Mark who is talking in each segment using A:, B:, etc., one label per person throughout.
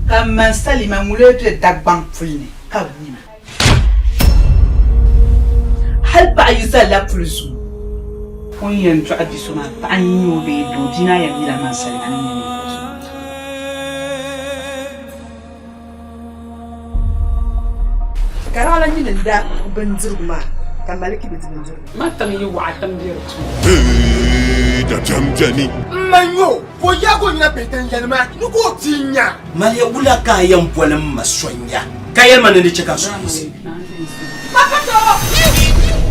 A: Ka man Salima ŋun lee be Dagbaŋ puli ni ka bɛ mi ma. Hal paɣa yi zalila puli zuɣu, o ni yɛn dɔɣi bi so maa, paɣa n-nyɛ o bee doo, bia maa yɛn mila man Salima ni nyɛ ninvuɣ so.
B: Ka Raɣila nyini n-da bindirigu maa, ka Maliki bi di bindirigu.
C: Ma tiŋ yi waɣa tiŋ be di tuuni.
D: Hey, dabiɛm beni.
E: M ma n-nyɛ o, ka o yaag o nina pihi tin yɛli ma ni ka o ti nya.
F: Maliya, wula ka a yɛn boli m ma Sonya, ka yɛli ma ni di chɛ ka n suhu yiɣisi?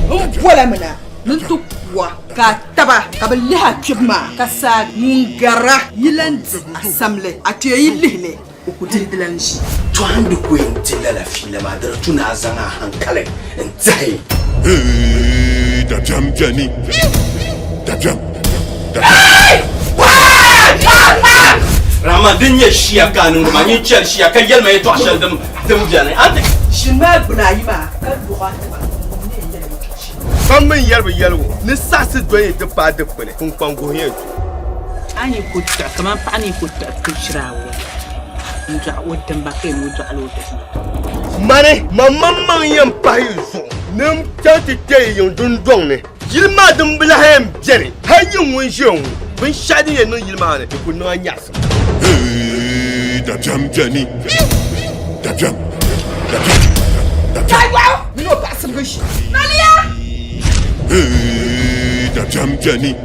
B: M bola mi na ni n ti ku a, ka a taba ka bɛ lihi a kpibu maa, ka saa ŋun gar a yi lan di a samli, a kpee yi lihi li.
F: O ku dihi di lan ʒi. To a ni di ku yɛn di lala fiila maa, di di tu ni a zaŋ a hankali n-tɛhi.
D: Hey, dabiɛm beni. Dabiɛm. Dabiɛm.
F: Rahman, din nyɛ shia ka a niŋdi maa, nyin chɛli shia ka yɛli ma yɛtɔɣ shɛli din beni. A ti.
B: Ʒini maa gbuni ayi maa ka luɣ a tiba ŋun yɛn yɛli yɛtɔɣ shɛli.
E: Kpam mini yɛri bi yɛligu ni saɣisi dɔni ti paai dikpuni kpunkpaŋ guhi yɛn to.
A: A ni ku tiɣi kaman paɣa ni ku tiɣi pichira awɔi n-dɔɣi o dimba ka yɛn o dɔɣila o bihi.
E: Mani, man maŋmaŋ yɛn pahi yi zuɣu ni m chaŋ ti kpe yi yiŋ dundɔŋ ni. Yili maa din bi lahi yɛn beni, hal nyin ŋun ʒiya ŋɔ, binshɛɣu din yɛn niŋ yili maa ni di ku niŋ a nyaɣisim.
D: Hey, dabiɛm beni. Dabiɛm, dabiɛm, dabiɛm.
B: Mini o paɣa sibigi ʒi. Maliya!
D: Hey, dabiɛm beni.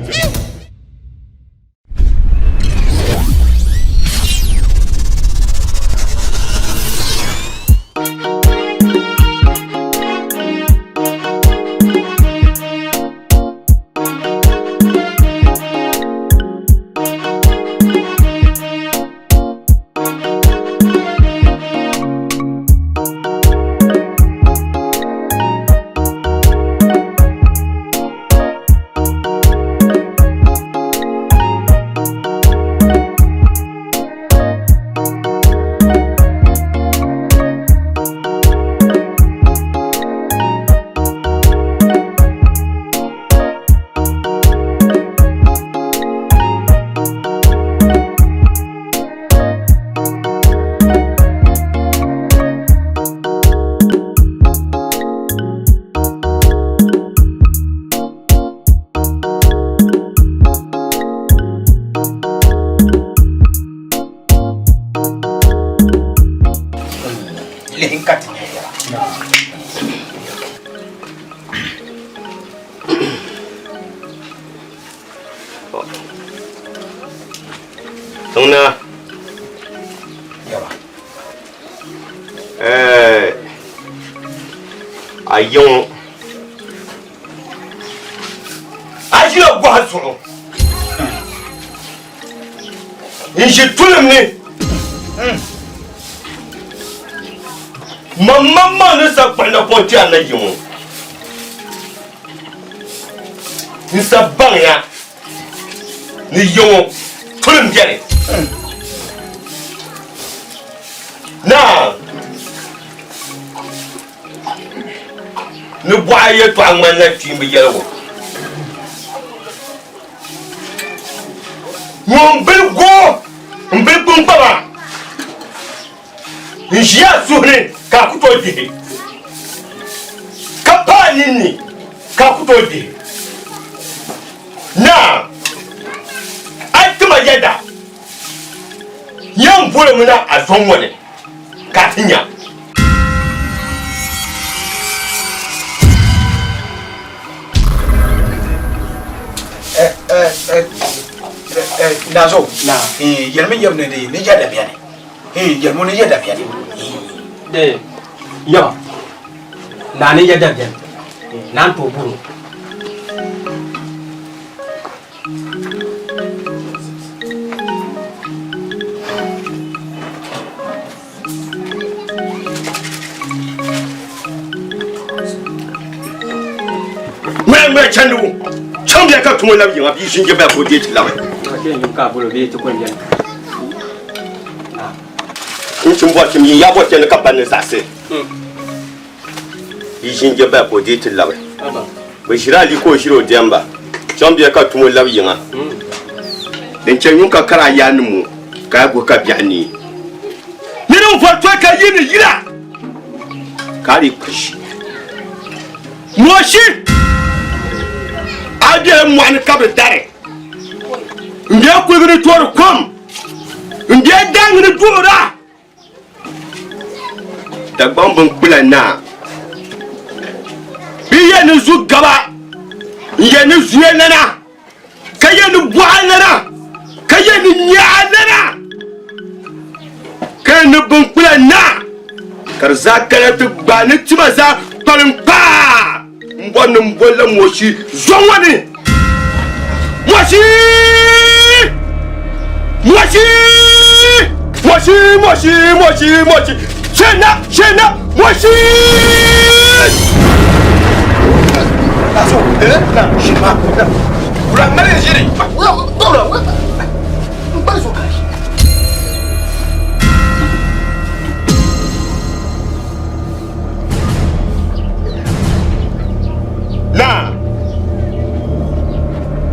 G: Lihi ka ti nya yɛla.
E: Tiŋna.
G: Yaba.
E: Eh, a yiŋ a ʒila gɔhi zuɣu n ʒi tulim ni mammaŋmaŋ ni sa kpuɣi napɔŋ kpɛri na yiŋ n sa baŋya ni yiŋɔ tulim beni naa ni bɔɣa yɛltɔɣa ŋmanila kpiimba yɛligu. Ŋun bili goo m-bili kpiŋkpama n-ʒi a suhu ni ka a ku tooi dihi, ka pa a ninni ka a ku tooi dihi. Naa, a yi ti ma yɛda, yɛn bolimi na a zɔŋ ŋɔ ni ka a ti nya.
G: Nazo, yɛlimi yɛbu ni di ni yɛda beni. Yɛlimi ni yɛda beni.
H: Yaba, naa ni yɛda beni. Naa n-tooi buri o.
E: Ŋmɛ ŋmɛ chandi wo chaŋ bia ka tumo labi yiŋa bia ʒinjɛ baya ka o deei ti labi. N chim bɔri chim yin ya bɔri chandi ka ban ni zaɣisi bia ʒinjɛ baya ka o deei ti labi. Bɛ ʒiri ali ka o ʒiri o diɛmba chaŋ bia ka tumo labi yiŋa. Din chɛ yuŋ ka kara a yaannim ŋɔ ka a guhi ka biɛɣu neei. niŋ fɔritɔi ka yi ni yila ka a di kushi. Moshi! A bela mɔɣu ni ka bi dari. M bela kuligi ni toori kom. M bela daangi ni duɣira. Dagbaŋ bin kpula naa. Bɛ yɛ ni zu gaba n yɛ ni zuya lana ka yɛ ni bɔɣa lana ka yɛ ni nyaɣa lana ka yɛ ni bin kpula naa ka di zaa kana ti gbaai ni tima zaa kpalim kpaa n bɔri ni n bolila moshi zɔŋ ŋɔ ni moshi moshi moshi moshi moshi moshi shena shena moshi
G: Naso, eh, na, shima, na. Wula, mali ʒiri. Wula, wula, wula. N bali so kashi.
E: Naa,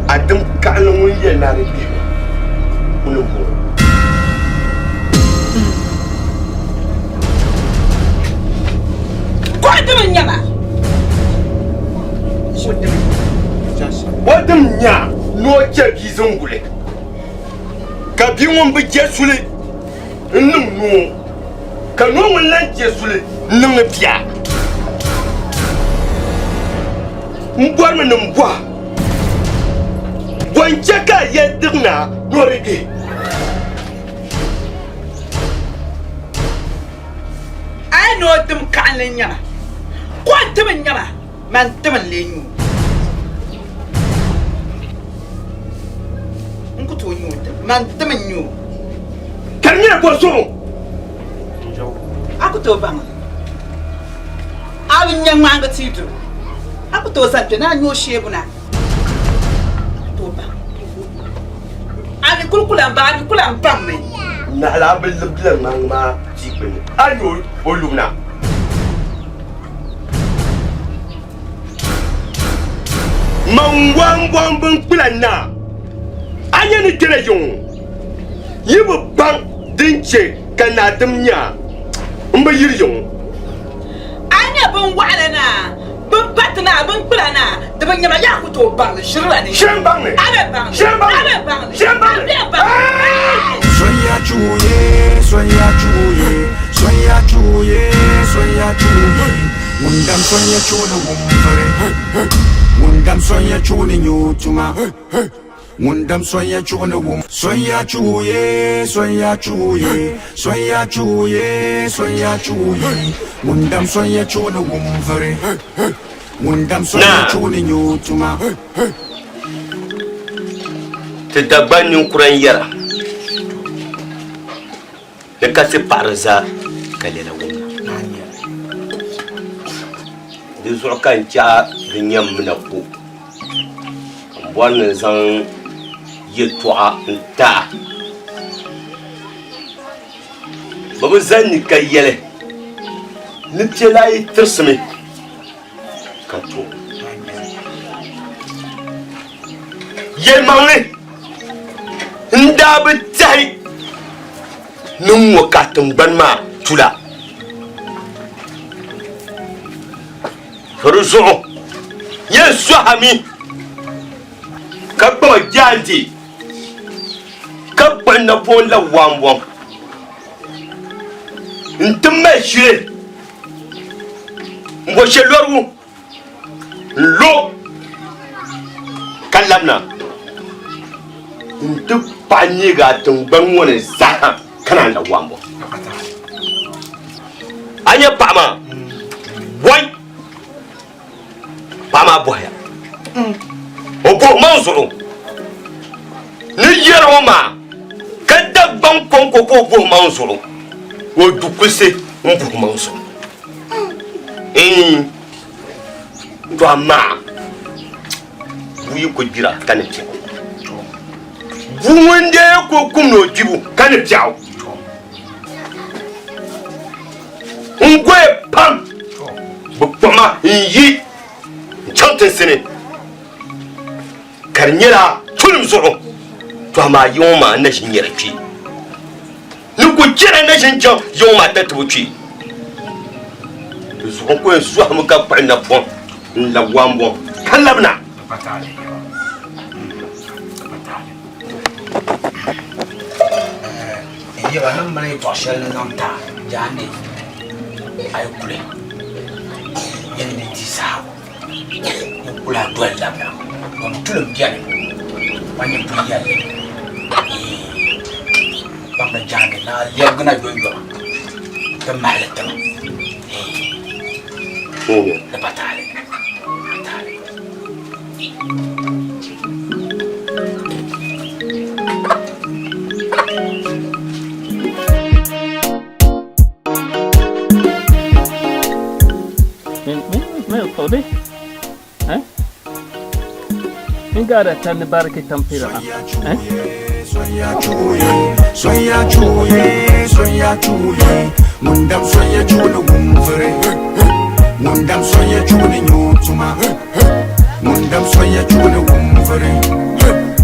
E: a dim kaɣili ŋun yɛli ni a di bihi ŋuni m-bɔŋɔ.
A: Kɔhi dim n-nyɛ ma.
E: O dim nya ni o chɛ bia zaŋ guli, ka bia ŋun bi je suli n-niŋ noo. Ka noo ŋun lan je suli n-niŋdi bia. M bɔrimi ni m bɔh bɔ n-chɛ ka a yɛli diɣi naa ni o di gbihi?
A: A yi ni o dim kaɣinli n-nyɛ ma, ko n-tim n-nyɛ ma, man tim n-lee nyɛ o. N ku tooi nyɛ o tim, man tim n-nyɛ o.
E: Ka di nyɛla bɔzuɣu.
A: A ku tooi baŋ li. A bi nya ŋmaangi tia duri. A ku tooi zani kpe ni a nya o sheebuna. A ku tooi baŋ. A mi kul ku lan baŋ, a mi ku lan baŋmi.
E: Naɣila a bi libigila ŋmaangi maa tia gbini, a nya o lubina. Man wambɔŋ binkpila naa, a nya ni kpɛla yiŋ ŋɔ, yi bi baŋ din chɛ ka naa dim nya a, m bi yiri yiŋ ŋɔ.
A: A nya binwaɣila naa, binpati naa, binkpila naa, di bi nyama yaa ku tooi baŋ li, ʒirila ni.
E: Shee baŋ li.
A: A bi baŋ li.
E: Shee baŋ li.
A: A bi baŋ li.
E: Shee baŋ li.
A: A bi baŋ li.
I: Sonya chuye, sonya chuye, sonya chuye, sonya chuye. Ŋun dam sonya chuuni wumviri, ŋun dam sonya chuuni nyuutuma, ŋun dam sonya chuuni wum. Sonya chuye, sonya chuye, sonya chuye, sonya chuye. Ŋun dam sonya chuuni wumviri, ŋun dam sonya chuuni nyuutuma.
E: Ti Dagbaŋ ninkura n-yɛra ni ka ti paɣiri zaa ka lɛla wumda. Di zuɣu ka n chɛ a di nyam mi na ko ka m bɔri ni n zaŋ yɛltɔɣa n-ti a. Bɛ bi zani ni ka yɛli ni piɛla yi tirisimi ka to. Yɛlimaŋli, n daa bi tɛhi ni n ŋɔ ka tiŋgbani maa tula. Di zuɣu yɛn sɔhimi ka kpaŋ jaande ka kpuɣi napɔŋ la waambɔŋ n-ti mali shili m-bo shɛlɔrigu n-lo ka labina nti paɣi neegi a tiŋgbani ŋɔ ni zaa ka naan la waambo. A nya paɣa maa? Wai! Paɣa maa bɔhiya. O bɔhi ma n zuɣu ni yɛri o maa ka Dagbaŋ kɔŋko ka o bɔhi ma n zuɣu o du kulisi m-bɔhi ma n zuɣu. To amaa bua yi ku gbira ka ni piɛɣu. Bua ŋun dee ku kum ni o gbibu ka ni piɛɣu. N goya pam bi kpuɣi ma n yi n chaŋ tinsi ni ka di nyɛla tulim zuɣu. To amaa yi ŋɔ maa n na ʒi n nyɛla kpee ni ku chɛna na ʒini chaŋ yiŋ maa ti tibu kpee. Di zuɣu n ku yɛn sɔhimi ka kpuɣi napɔŋ n-labi Wambɔŋ ka labina.
H: Yaba ni mali yɛltɔɣa shɛli ni zaŋ ti a jaande a yi kuli yɛn ni di saha n kuli a doli labina dom tulim bɛni ka nyɛ puli yɛlli kpamdi jaande ni a lɛbigina yomyoma ti mahali tiŋa di pa taali.
J: Ngara tan barke tampira. Eh?
I: Sonya chuye, sonya chuye, mundam sonya chule wumvere, mundam sonya chule nyutuma, mundam sonya chule wumvere,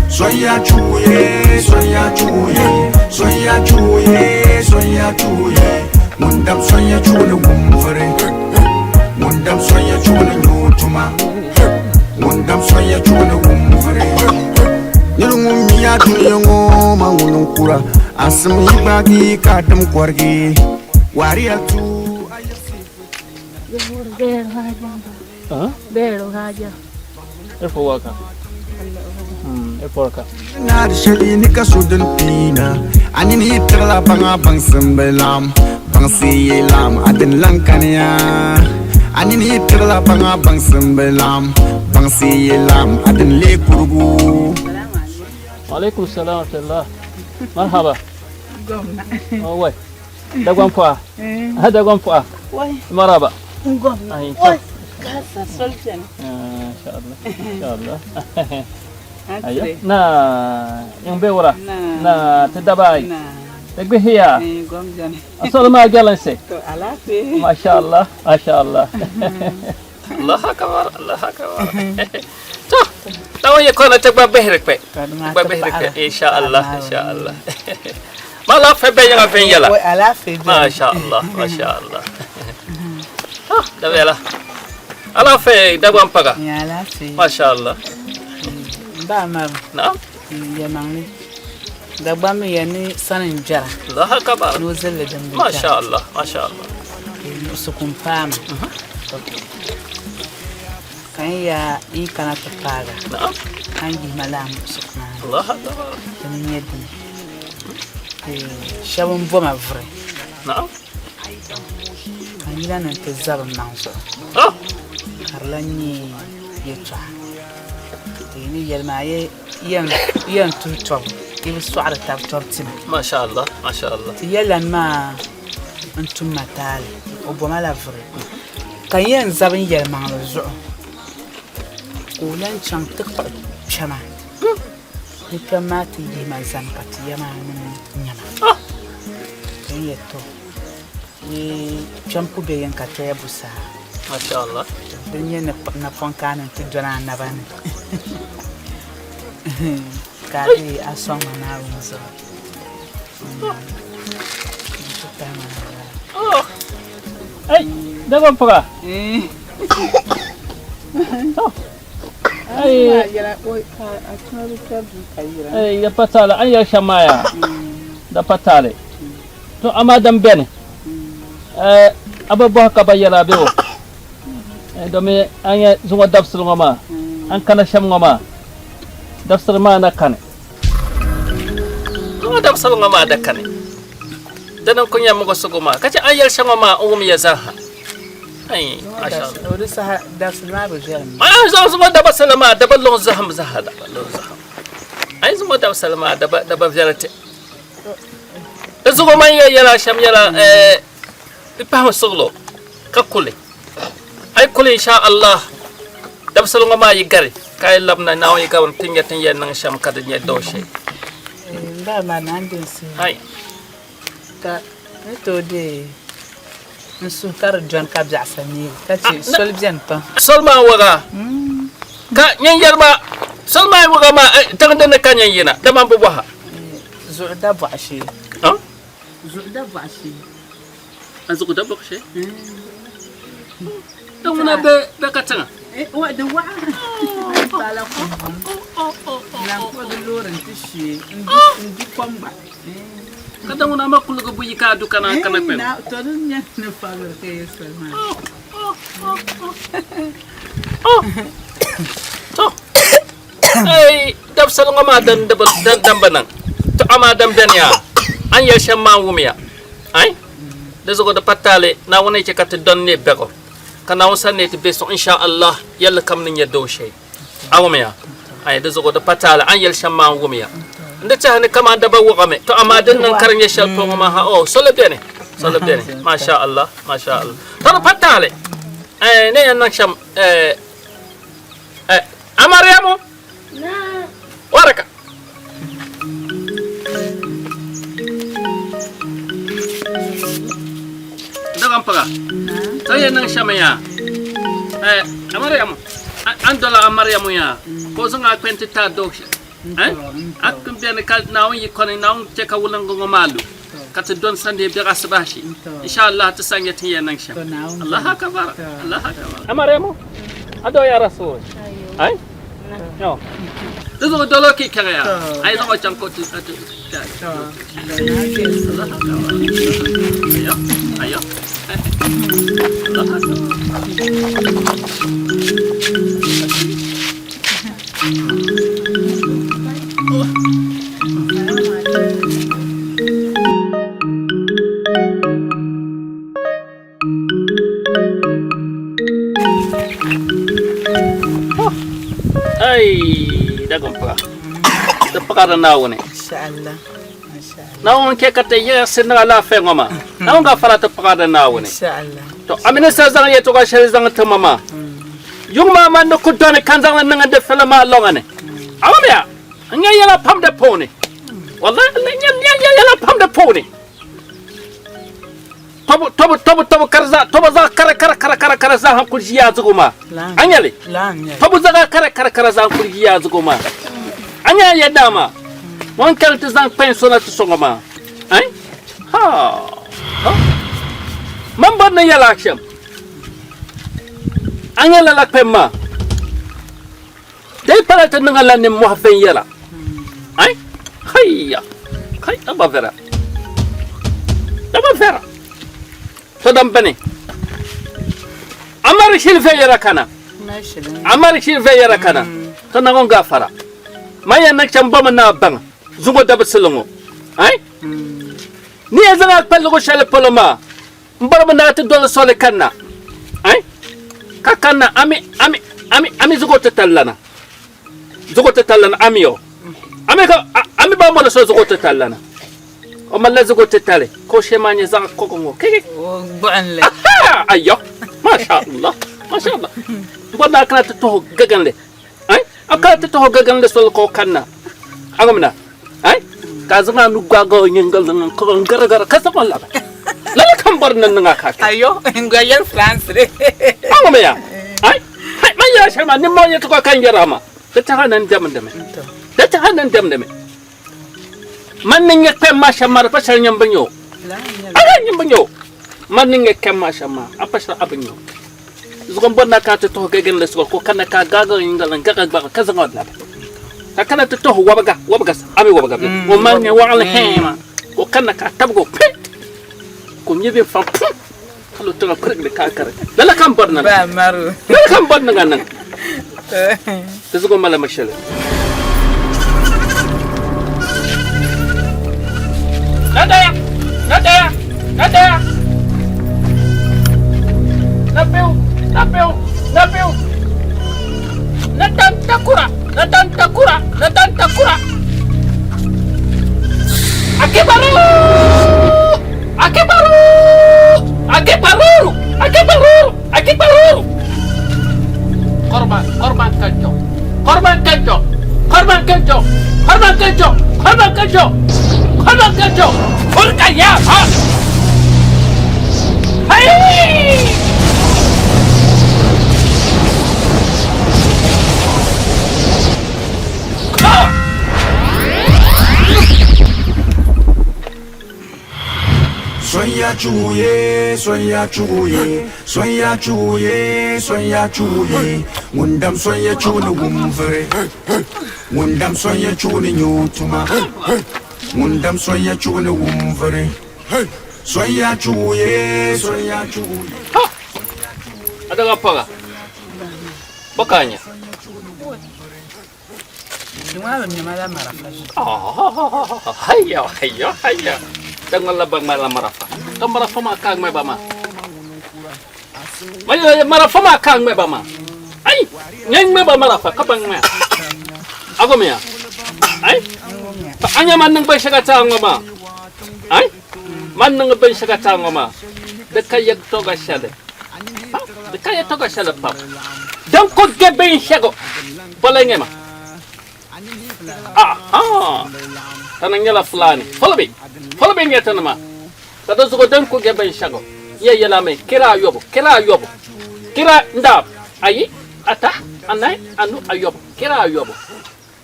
I: sonya chuye, sonya chuye, sonya chuye, sonya chuye, mundam sonya chule wumvere, mundam sonya chule nyutuma, mundam sonya chule wumvere. Nir ŋun mi a dunia ŋɔ ma ŋuni n-kura, a sim yi gbaagi ka a dim kɔrigi. Wariya tu a yiɣisi. Naa di shɛli ni ka so din piina, a nini yi tiɣila baŋa baŋsim bi laɣim, baŋsi yi laɣim a dini lan kaniya. A nini yi tiɣila baŋa baŋsim bi laɣim, baŋsi yi laɣim a dini leei kurigu.
J: Alaikum salam wa rahmatullah. Marhaba. Oh, wai. Dagwan fa. Ha dagwan fa.
A: Wai.
J: Marhaba.
A: Ngom.
J: Ai.
A: Wai. Kasa sol bɛni.
J: Insha Allah. Insha Allah.
A: A
J: Ayo.
A: tiri.
J: Na in be wura.
A: Na.
J: Na ta dabai.
A: Na.
J: Ta gbihiya.
A: Eh, gom bɛni.
J: Asal ma galanse.
A: To alaafee.
J: Masha Allah. Masha Allah. Allah akbar. Allah akbar. To. Tawon ye kona ta gba behre kpe. Gba behre kpe insha Allah. Insha Allah. Ma la fe be yanga ben yala.
A: Wai alaafee bɛni.
J: Masha Allah. Masha Allah. Ah, dabela. Ala fe dagwan paga.
A: Ni alaafee.
J: Masha Allah.
A: N ba Amaru.
J: Na'am.
A: Yɛlimaŋli. Dagban mi yɛn ni sani n gbɛra.
J: Allah akbar.
A: Ni o zilli din bi
J: Masha
A: gbɛra.
J: Allah. Masha Allah.
A: Nuɣusiku n paama. Ka n ya yi kana ti paaga.
J: Na'am.
A: Ka n yihi ma laa muɣusiku maa ni.
J: Allah akbar.
A: Dini n nyɛ dini. Shɛba n bo ma vuri.
J: Na'am.
A: Ka n yila ni n ti zabi n maŋ zuɣu.
J: Ah.
A: Ka di lan nyɛ yɛltɔɣa. Ti yi ni yɛli maa yi yɛn tuhi tɔbu, yi bi sɔɣiri tab tɔbu tima.
J: Masha Allah. Masha Allah.
A: Ti yɛli maa n tum ma taali, o bo ma la vuri. Ka n yɛn zabi n yɛlimaŋli zuɣu ka o lan chaŋ ti kpuɣi kpɛma. Ni kpɛm maa ti yihi ma zani ka ti ya maa nim nya ma. Ka n yɛli to ni kpɛm ku be yɛn ka toya bu saa.
J: Masha Allah.
A: Din nyɛ ni napɔŋ ka a ni ti dɔni a naba ni. Ka a deei a sɔŋ ma Naawuni zuɣu. N ti tahi ma na lala.
J: Ai, dagwan paga. To. Ai. Ai, da patale an yar shamaya. Da patale. To amma dan bene. Eh, ababuwa ka bayyana bewo. Domin an yi zuwa dafsir ma an kana sham ma dafsir ma na kane. Zuwa dafsir ma da kane. Danan kunya mugo sugo ma kace an yar sham ma an wumi ya zaha. Ai, masha Allah.
A: O di saha dabisili maa bi viɛlim.
J: Ai, zuwa zuwa da basala ma da ballon zaham zaha da ballon zaham. Ai zuwa dafsir ma da da ba viɛlite. Da zuwa man ya yala sham yala eh fahim suglo ka kuli. Ai kuli insha Allah. Dabsal ŋɔ maa yi gari ka yi labina Naawuni yi gabiri ti nya ti ni yɛn niŋ shɛm ka di nyɛ dooshee.
A: N ba maa na n di n suhu.
J: Ai.
A: Ka ni tooi deei n suhu ka di dɔni ka biɛɣisa neegi ka che soli bɛni pam.
J: Soli maa waɣa ka nyin yɛri ma soli maa waɣa maa tiŋ dini ka nyin yina dama m bi bɔha.
A: Zuɣu dabɔɣu shee.
J: Ah?
A: Zuɣu dabɔɣu shee.
J: A zuɣu dabɔɣu shee? Di ŋuna be be katiŋa?
A: Di waɣa. Bala ko. Lan kpuɣi di loori nti shee n-du kom gba.
J: Ka di ŋuna ma kuligi buyi ka a du kana kana kpɛm.
A: To din nyɛ ni fabili ka yi soli maa.
J: To. Ei, dabisili ŋɔ maa din bi niŋ. To amaa din beni yaa, a ni yɛli shɛm maa n wumiya. Ai, di zuɣu di pa taali Naawuni ni chɛ ka ti dɔni neei bɛgu, ka Naawuni sani neei ti be suŋ insha Allah yɛlli kam ni nyɛ dooshee. A wumiya? Ai, di zuɣu di pa taali a ni yɛli shɛm maa n wumiya. N di tɛha ni kaman daba wuɣimi, to amaa din niŋ ka di nyɛ shɛli polo ŋɔ maa ha, oh, soli beni, soli beni. Masha Allah, masha Allah. To di pa taali, eh, ni yɛn niŋ shɛm, eh, eh, a Mariamu? Waraka. Dagan paga. Ta yɛn niŋ shɛm yaa. Eh, a Mariamu, an dola a Mariamu yaa. Ka o zaŋ a kpɛ nti ti a doo Eh? A kpini beni ka Naawuni yi kɔni Naawuni chɛ ka wuliŋgi ŋɔ maa lu ka ti doni sandee biɛɣu asibahi insha Allah ti sa nya ti ni yɛn niŋ shɛm. Allah akbar, Allah akbar. A Mariamu, a doo ya Rasul. Ai? Yo. Di zuɣu dolo ki kɛŋɛ ya. A yi zaŋ o chaŋ ka o ti ti Allah akbar. Ayo, ayo. Allah akbar. Ai, dagan paɣa. Ti paɣiri Naawuni.
A: Inshallah.
J: Naawuni chɛ ka ti yiɣisi niŋ alaafee ŋɔ maa. Naawuni gafara ti paɣiri Naawuni.
A: Inshallah.
J: To, a mi ni sa zaŋ yɛtɔɣa shɛli zaŋ ti ma maa. Yuŋ maa man ni ku dɔni ka n zaŋ li niŋ n difili maa lɔŋa ni. A wumya, n nya yɛla pam di puuni. Wallahi, n nya yɛla pam di puuni. Tɔbu, tɔbu, tɔbu, tɔbu ka di zaa, tɔbu zaɣ kara, kara, kara, kara, kara zaa ha kuli ʒiya a zuɣu maa. A nya li? Tɔbu zaɣ kara, kara, kara zaa kuli ʒiya a zuɣu maa. A nya a yɛda maa? Ŋun kani ti zaŋ kpɛn so na ti sɔŋ o maa. Ai? Ha! Ha! Man bɔri ni yɛl a shɛm. A nya lala kpɛm maa? Dee pala ti niŋ a la nimmɔhi viɛnyɛla. Ai! Haiya! Kai, a ba vera. A ba vera. To dam bani. A mari shili viɛnyɛla kana. A mari shili viɛnyɛla kana. To naŋ gafara. Man yɛn niŋ shɛm bɔmi ni a baŋ zuŋɔ dabisili ŋɔ. Ai! Ni yɛn zaŋ a kpa luɣ shɛli polo maa, M bɔrimi ni a ti doli soli kanna, ai, ka kanna a mi, a mi, a mi, a mi zuɣu titali lana, zuɣu titali lana, a mi o, a mi ka, a mi ba mɔri so zuɣu titali lana, o malila zuɣu titali ka o shee maa nyɛ zaɣ kɔŋ ŋɔ, kiki.
A: O gbuɣinli.
J: Aha, ayɔ, masha Allah, masha Allah. M bɔri ni a kana ti tuhi gaganli, ai, a kana ti tuhi gaganli soli ka o kanna, a ŋumna. Ai, ka a zaŋ a nu gbaag o nyiŋgoli ni n garigari ka zaŋ o labi. Lala ka m bɔri ni n niŋ a ka kpe.
A: Ayo, n gba yɛli France de.
J: A ŋumi ya? Ai, hai, man yɛla shɛli maa, nimmoo yɛtɔɣa ka n yɛri a maa. Di tɛha ni n dɛmdimi. Di tɛha ni n dɛmdimi. Man ni nyɛ kpɛm maa shɛm maa, di pa shɛli nyɛ m bi nya o. A lahi nyɛ m bi nya o. Man ni nyɛ kpɛm maa shɛm maa, a pa shɛli a bi nya o. Zuɣu m-bɔri ni a kana ti tuhi gɛgɛnli suɣili ka o kanna ka a gaagi o nyiŋgoli n-gaɣi gbaɣi ka zaŋ o labi. Ka kana ti tuhi wɔbiga, wɔbiga a mi wɔbiga bɛ o mali nyɛ wɔɣinli hɛɛn maa ka o kanna ka a tabigi o kpe ka o nyɛ bɛ faŋ pum ka lo tiŋa pirigili ka a gari. Lala ka m bɔri ni niŋ. Lala ka m bɔri ni ŋa niŋ. Di zuɣu m malila ma shɛli. Na daya! Na daya! Na daya! Na biyu! Na biyu! Na biyu! Na dan takura! Na dan takura! Na dan takura! Akibaru! Akibaru! Akibaru! Akibaru! Akibaru! Korban, korban kanjo. Korban kanjo. Korban kanjo. Korban kanjo. Korban kanjo. Korban kanjo. Furka ya ha. Hey!
I: Sonya chuye, sonya chuye, sonya chuye, sonya chuye. Ŋun dam sonya chuuni wum vuri. Ŋun dam sonya chuuni nyu tuma. Ŋun dam sonya chuuni wum vuri. Sonya chuye, sonya chuye.
J: Adaga paga. Bakanya. Haya, haya, haya. Dangal la bang mala marafa. Ka marafa ma ka ngme ba ma. Ma marafa ma ka ngme ba ma. Ai, ngme ba marafa ka bang me. Ago me ya. Ai. Pa anya man nang ba shaga ta ngoma. Ai. Man nang ba shaga ta ngoma. De ka yag toga shale. De ka yag toga shale pa. Dan ko gebe shago. Bola ngema. Aha. Tana nyala fulani. Follow me. Follow me ngeta nama. Kada zugo dan ko gebe shago. Ye yela me kira yobo, kira yobo. Kira ndab. Ayi ata anai anu ayobo. Kira yobo.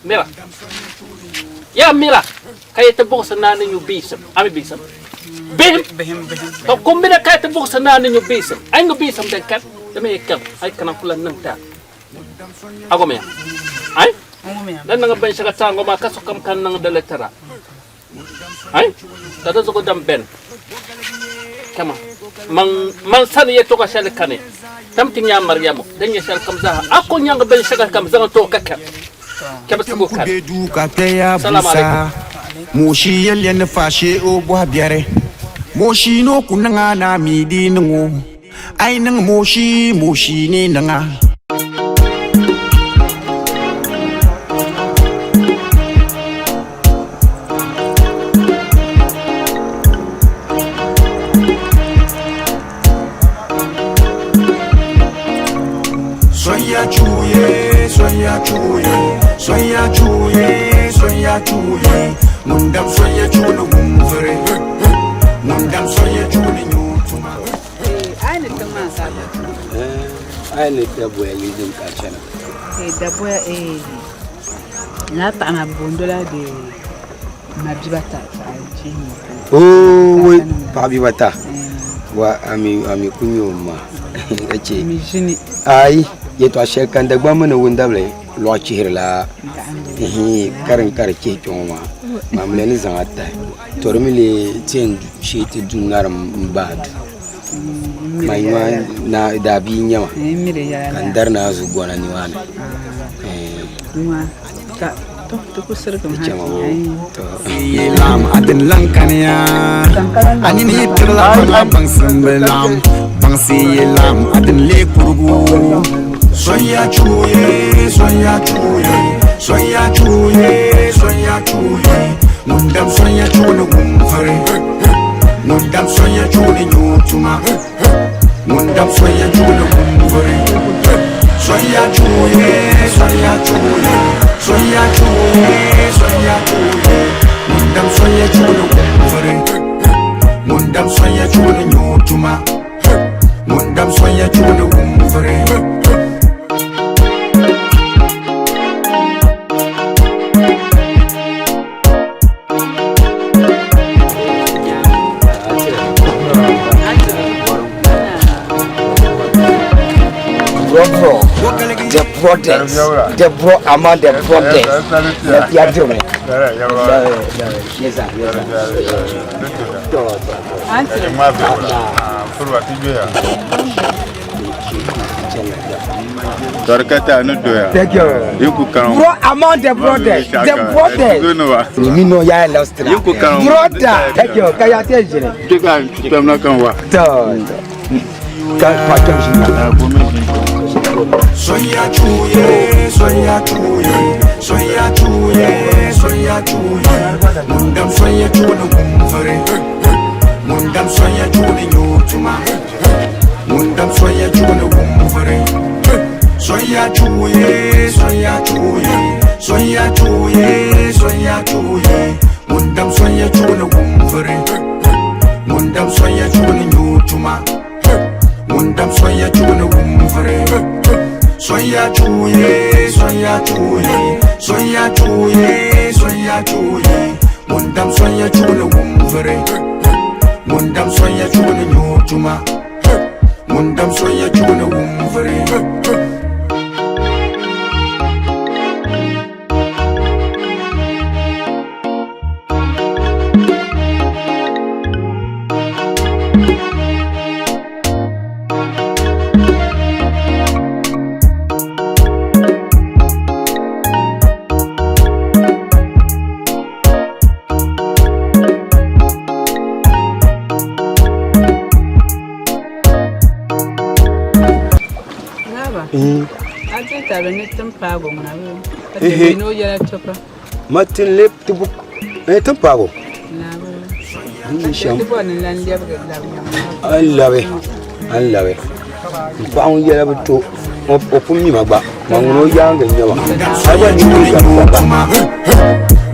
J: Mira. Ya mira. Kayete bogsa na ni bisam. Ami bisam. Bihim.
A: Bihim bihim.
J: To kombina kayete bogsa na ni bisam. Ay ngu bisam den kat. Dame yekkal. Ay kana kula nangta. Ago me. Ay? Dan nanga ben shaka tango ma kaso kam kan nanga dale tara. Ay? Kada zugo dam ben. Kama. Man man sani ye toka shale kane. Tam tinya Maryamu. Den ye shal kam zaha. Ako nyanga ben shaka kam zaha to kaka. Kaba sugo kan.
I: Bedu ka tɛya
J: Salam
I: busa
J: alaikum.
I: Moshi yɛliya ni faashe o bɔhi biɛri Moshi no ku niŋa na mi di niŋ o A yi niŋ moshi moshi ni niŋa. Sonya chuye, sonya chuye, sonya chuye, sonya chuye. Ŋun dam sonya chuuni wum vuri. Ŋun dam sonya chuuni nyu tuma.
A: Ai ni tiŋ maa sa.
H: Ai ni daboya yi din ka chana.
A: Eh daboya eh na paɣa maa bondola de mabibata a jini.
H: Oh, wai paɣa bibata. Wa ami ami kunyo ma. Kace.
A: Mi jini.
H: Ai yɛtɔɣa shɛli kan Dagbaŋ mi ni wundabili lɔɣu chihirila karin kari chihi kpɛŋɔ maa maamila ni zaŋ a tahi to di mi lee ti yɛn shee ti du ŋarim n baa du ma nyuma na daa bia nyɛma ka n dari naa zu gɔna nimaani.
I: Lam adin lan kaniya anini yi tirila fana baŋsim bi lam baŋsi yi lam adin le kurugu. Sonya chuye, sonya chuye, sonya chuye, sonya chuye. Ŋun dam sonya chuuni wum vuri. Ŋun dam sonya chuuni nyu tuma. Ŋun dam sonya chuuni wum vuri. Sonya chuye, sonya chuye, sonya chuye, sonya chuye. Ŋun dam sonya chuuni wum vuri. Ŋun dam sonya chuuni nyu tuma. Ŋun dam sonya chuuni wum vuri.
H: Bro, the brothers, the bro among the brothers. Ya do me. Yes sir, yes sir.
K: Torkata no doya.
H: Thank you.
K: Yiku kan.
H: Bro among the brothers, the brothers. Ni no ya lost na.
K: Yiku kan.
H: Brother, thank you. Kaya te jere.
K: Kika tamna kan wa.
H: To. Ka pa kam shi.
I: Sonya chuye, sonya chuye, sonya chuye, sonya chuye. Ŋun dam sonya chuuni wum vuri. Ŋun dam sonya chuuni nyu tuma. Ŋun dam sonya chuuni wum vuri. Sonya chuye, sonya chuye, sonya chuye, sonya chuye. Ŋun dam sonya chuuni wum vuri. Ŋun dam sonya chuuni nyu tuma. Ŋun dam sonya chuuni wum vuri. Sonya chuye, sonya chuye, sonya chuye, sonya chuye. Ŋun dam sonya chuuni wum vuri. Ŋun dam sonya chuɣu ni nyɛ o tuma. Ŋun dam sonya chuɣu ni wum vuri.
F: Ma tin le ti bu eh tin paago ni shɛm an labi an labi n paɣa ŋun yɛla bi to o pun mi ma gba ma ŋun o yaangi n nyɛba a gba ni ŋun gba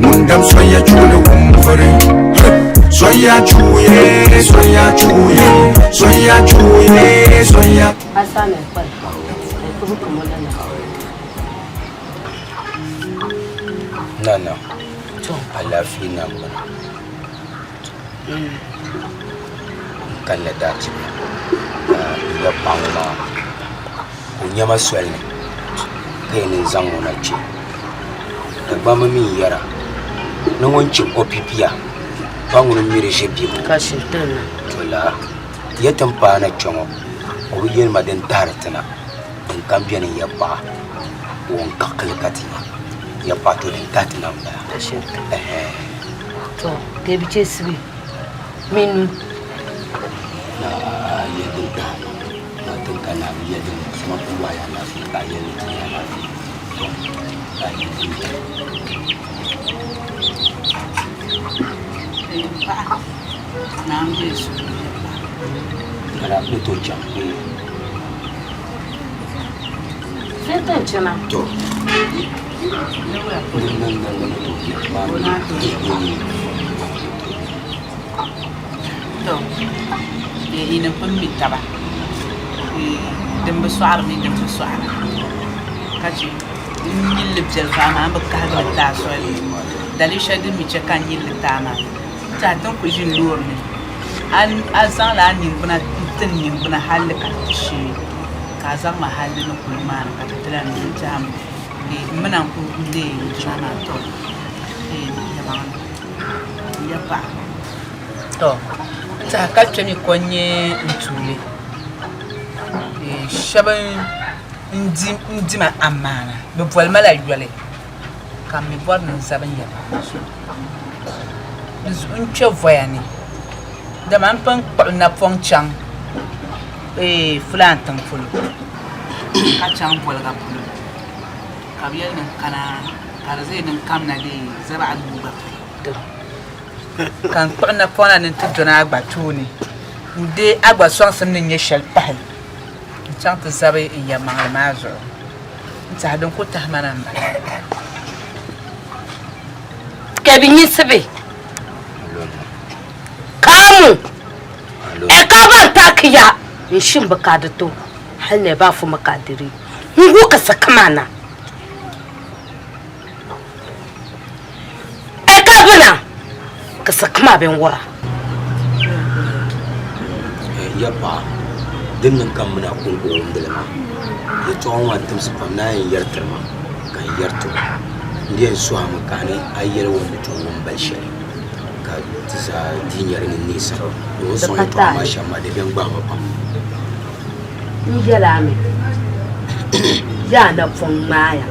I: Ŋun dam soya chuuni wum vuri. Soya chuuye, soya chuuye, soya chuuye, soya.
L: Asana kwal. Ay kubu na.
F: Nana, alaafee na m-bɔŋɔ. N kanna daa ti ka n nya paɣa ŋɔ maa ka o nyama soli ni ka yɛn ni n zaŋ o na kpe. Dagbamba mi n-yɛra ni ŋun chibi o pipia pa ŋuni m-mi di ʒe bibu. To laa ya ti ni paai na kpe ŋɔ o bi yɛli ma din tahiri ti na din kam beni n ya paɣa o n-kaɣikili ka ti nya. Ya paɣa to din tahi ti na m-bala. Ɛhɛn.
L: To ke bi che sibi minu.
F: Na ya din tahi na din ka na ya din suma ku wa ya lafiya ka ya ni ti ya lafiya. To ka ya din tahi. Kala ni to chaŋ.
L: Fɛn chana.
F: To.
A: To, yi ni pun mi taba din bi sɔɣiri mini din bi sɔɣira ka che n nyilli biɛli fa amaa n bi kahigili taai soli daliri shɛli din mi che ka n nyilli taai maa n tɛha ti ni kuli ʒini loori ni a zaŋla a ningbuna n-ti n ningbuna halli ka ti ti shee ka a zaŋ ma halli ni kuli maa ni ka ti ti lahi n tɛha n mina n kuli leei jina maa to n ya paɣa to n tɛha ka kpɛmi ko n-nyɛ n tuuli shɛba n-di ma amaana bɛ boli ma la yoli ka m mi bɔri ni n zabi n ya paɣa zuɣu di zuɣu n kpe voya ni dama m pun kpuɣi napɔŋ chaŋ fulaan tiŋ polo ka chaŋ Boliga polo ka bɛ yɛli ni n kana ka di zaya ni n kamina dee zabaɣa nuu gba ka n kpuɣi napɔŋ na ni n ti dɔni a gba tooni n-deei a gba sɔŋsim ni nyɛ shɛli pahi n-chaŋ ti zabi n yɛlimaŋli maa zuɣu n-tɛhi din ku tahi ma na m-bala.
L: Ka bɛ nyisibi kaamu e ka ban ta kiya n shin bi ka di to hali ne ba fu ma ka diri ngu ka sakamana e ka bina ka sakama bin wura
F: Ya paɣa din niŋ ka m mini a kɔŋko wumdili maa yɛtɔɣa ŋɔ maa timsi pam ni a yɛn yɛri tiri ma ka n yɛri ti o. N di yɛn sɔhimi ka a ni a yɛli o ni ti o wum bali shɛli ka ti zaa dii nyari ni neesa ni o ni sɔŋ yɛtɔɣa maa shɛm maa di bɛn gbahi ma pam.
L: N yɛli a mi, yaa napɔŋ ŋmaaya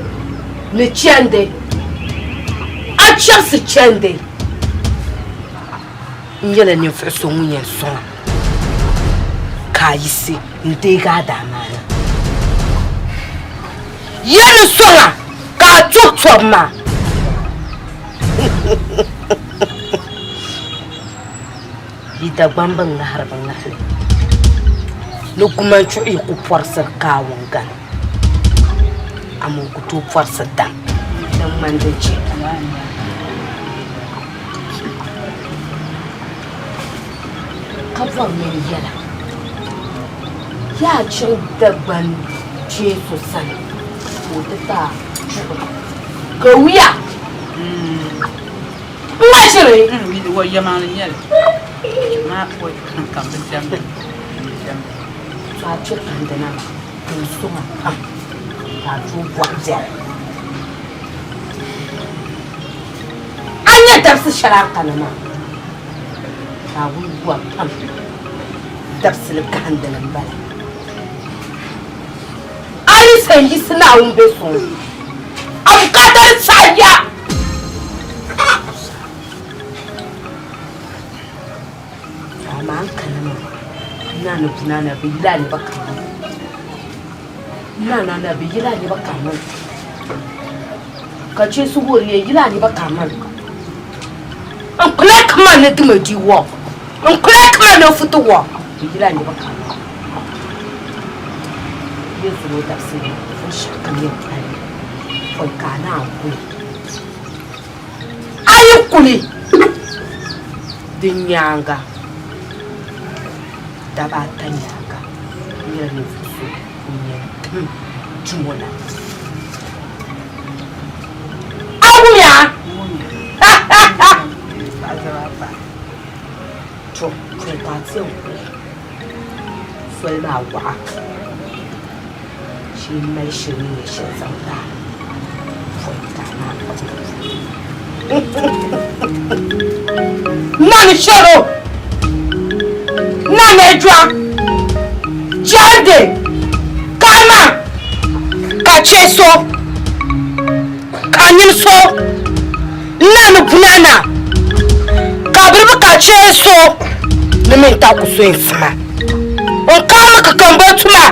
L: ni chɛndi, a chɛbisi chɛndi. N nyɛla ninvuɣ so ŋun yɛn sɔŋ a ka a yiɣisi n-deegi a daamaana. Yɛli sɔŋ a ka a tɔb tɔbu maa. Yi Dagbamba ŋahiri bi ŋahili ni gumanchuɣu yi ku pɔrisiri kaawun gana, amaa o ku tooi pɔrisi dam din ŋmani din chɛ. Ka bɔri mini yɛla, Yaa chaŋ Dagban kpee so sani ka o ti ti a chuɣu ka wuya n-ŋma ʒiri.
A: Yɛlimaŋli n-nyɛ li. Ma wai kam bi diɛmdi bi diɛmdi.
L: To a kpe kandina maa din soŋa pam ka a tooi bɔhi biɛri. A nya dabisi shɛli a ni kana maa ka a wuli gua pam dabisili gahindili m-bala. A yi sa n-yiɣisi Naawuni be suŋ a bukaata di saɣi ya. Amaa n kana maa naa ni buna na bi yila ni ba kaman naa na na bi yila ni ba kaman ka che su wori ye yila ni ba kaman n kula kaman ni dima di wo n kula kaman ni futu wo bi yila ni ba kaman ye zuŋɔ dabisili binshɛɣu kam yɛn pali pɔi ka a naan kuli A yi kuli di nyaaŋa daba ata nyaaŋa n nyɛla ninvuɣ so ŋun yɛn tim Jumo na. A wumya? To, pɔi ka a ti yɛn kuli soli maa waɣa shee m-mali shili ni nyɛ shɛli zaŋ ti a. Pɔi ka a naan kuli. Nani shɛro, nani ɛdua, jande, kama, ka chɛ so, ka nyini so, nani bunana, ka biribi ka chɛ so, ni min ta ku so n-sima. N kaami ka kambo tuma,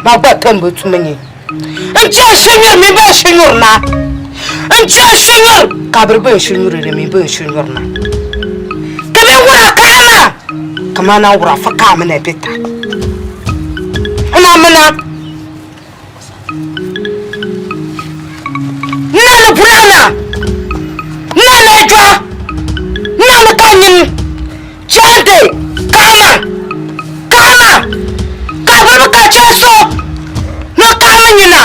L: ma gba kambo tuma nyɛ. N chɛ shinyuri mini bɛn shinyuri na. N chɛ shinyuri ka biri bɛn shinyuri ni mini bɛn shinyuri na. Ka bɛ wura kaama kamana wura fa kaami na bɛ ta. N amina. N na ni burana. N na ni ɛjwa. N na ni ka nyini. Chante kaama kaama ka bɛ ka chɛ so ni kaama nyina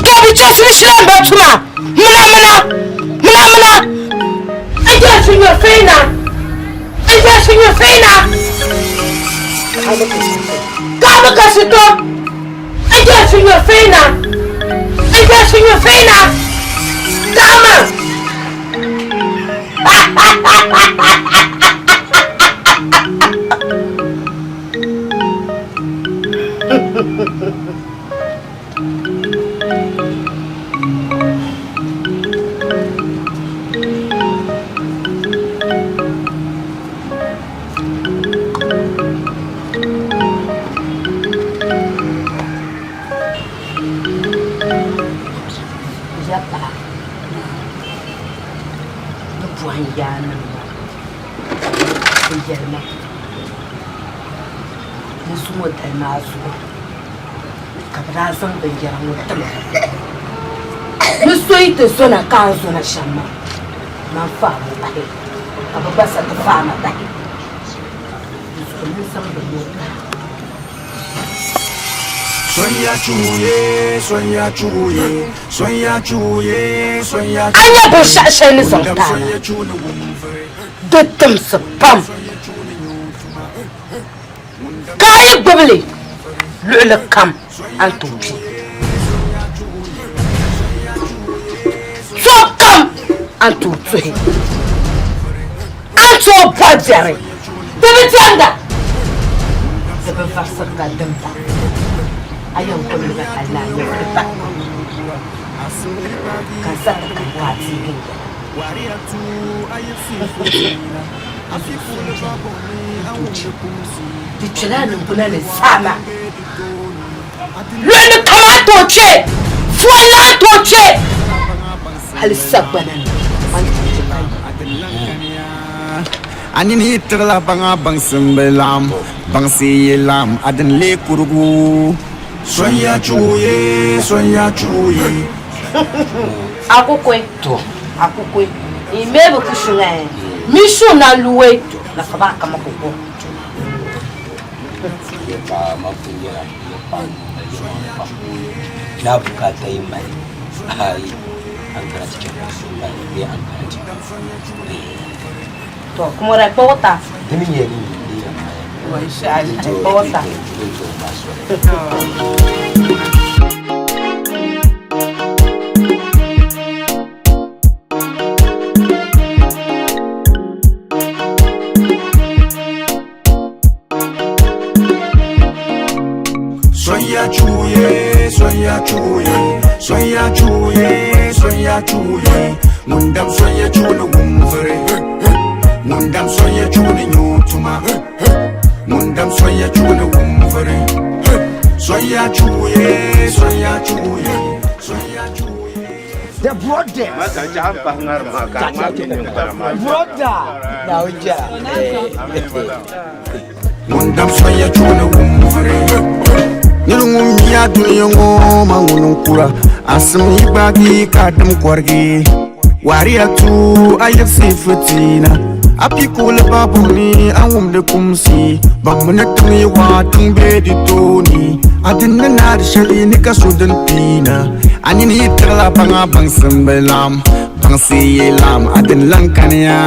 L: ka bi chɛ sini shila n ba tuma muna muna muna muna n jɛ su nyɔ feena n jɛ su nyɔ feena ka bɛ ka si to n jɛ su nyɔ feena n jɛ su nyɔ feena kaama. Ya paɣa ni bɔhim yaanima maa bɛ yɛli ma ni zuŋɔ dali maa zuɣu ka bɛ daa zaŋ binyɛra ŋɔ ti ma ni so yi ti zona ka a ni zona shɛm maa man faami o bahi ka bɛ gba sa ti faama bahi di zuɣu ni zaŋ bɛ ŋɔ bahi.
I: Sonya chuye, sonya chuye, sonya chuye, sonya
L: A nya binshɛɣu shɛli ni zaŋ taai ma, di timsi pam, ka a yi gbibi li luɣili kam a ni tooi kpi. Sokam a ni tooi tuhi, a ni tooi bɔhi biɛri. Di bi diɛmda, di bi varisiri ka dimda. A yɛn gbubi li mi hal ni a nyɛvili bahi ka n sa ti kani ka a teegi n yɛla. Di kpɛla a niŋgbuna ni zaa maa. Luɣili kam a tooi kpe, foli a tooi kpe, hali sagbana ni a ni tooi kpe ka yi.
I: A nini yi tiɣila baŋa baŋsim bi laɣim, baŋsi yi laɣim a dini lee kurigu. Sonya chuɣu ye, sonya chuɣu ye.
L: Akukwe.
F: To.
L: Akukwe. Ime bi kushinga eh. Mishu na luwe. Na kaba kama kuku.
F: Yɛltɔɣa ma pun nyɛla yɛltɔɣa na bukaata yi mali ayi an kana ti chɛ mali bee an kana ti
L: To kuma ra kpɔgta.
F: Di mi nyɛ ni yi
L: Kpɔgta.
I: Sonya chuye, sonya chuye, sonya chuye, sonya chuye. Ngundam sonya chulu wumfere. Ngundam sonya chulu nyutuma. Ngundam sonya chulu wumfere. Sonya chuye, sonya chuye, sonya chuye.
H: The brothers. Brother. Na uja.
I: Ngundam sonya chulu wumfere. Nir ŋun mi a dunia ŋɔ ma ŋuni n-kura asim yi gbaagi ka dim kɔrigi wariya tu a yiɣisi fitiina a pi kuɣuli babu ni a wumdi kumsi baŋmi ni tiŋ yi waa tiŋ be di tooni a din ni naari shɛli ni ka so din piina a nini yi tiɣila baŋa baŋsim bi lam baŋsi yi lam a din lan kaniya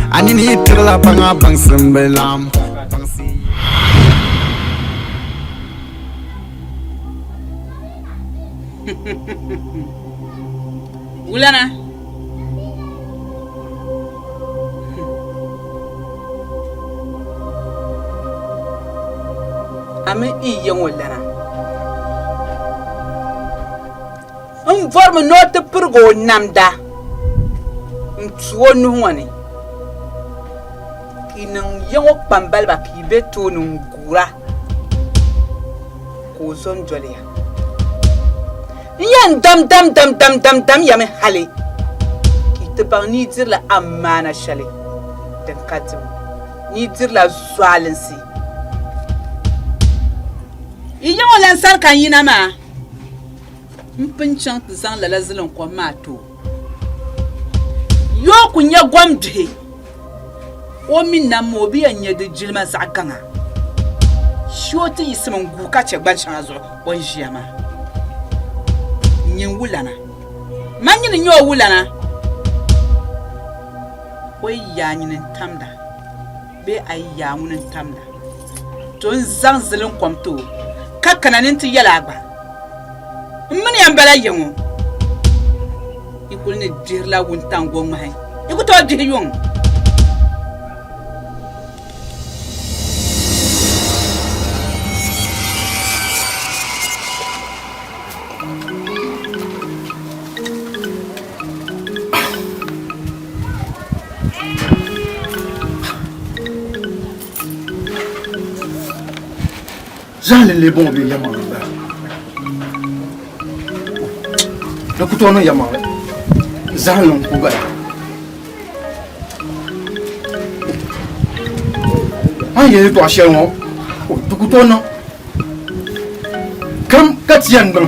I: a nini yi tiɣila baŋa baŋsim bi lam.
A: Wulana. A mi n ya ŋɔ lana. N bɔrimi ni o ti pirigi o namda n-tu o nuhi ŋɔ ni ka yi niŋ ya ŋɔ kpambaliba ka yi be tooni n-guura ka o zo n-doli ya. N yɛn dam dam dam dam dam dam ya mi hali ka yi ti baŋ ni yi dirila amaana shɛli din ka dibu, ni yi dirila zualinsi. Yi yiŋ o lan sani ka n yina maa, m pun chaŋ ti zaŋ lala zilinkom maa ti o. Yoo ku nya gombihi, o mi nam maa o bi yɛn nya di jilima zaɣ gaŋa. Shee o ti yiɣisimi n-guui ka chɛ gban shɛŋa zuɣu o ni ʒiya maa. Nyin wulana, man nyini n-nyɛ o wulana? O yi yaai nyini n-tamda bee a yi yaai ŋuni n-tamda, to n zaŋ zilinkom ti o ka kana ni nti yɛl a gba. M mini ya m-bala ya ŋɔ, yi kul ni dihirila wuntaŋ goŋmahi, yi ku tooi dihi yuŋ.
G: Zahali n-lee bɔŋɔ bee yɛlimaŋli m-bala? Di ku tooi niŋ yɛlimaŋli. Zahali n-ku bala. A ni yɛli yɛtɔɣ shɛli ŋɔ, di ku tooi niŋ. Kam ka ti yɛn niŋ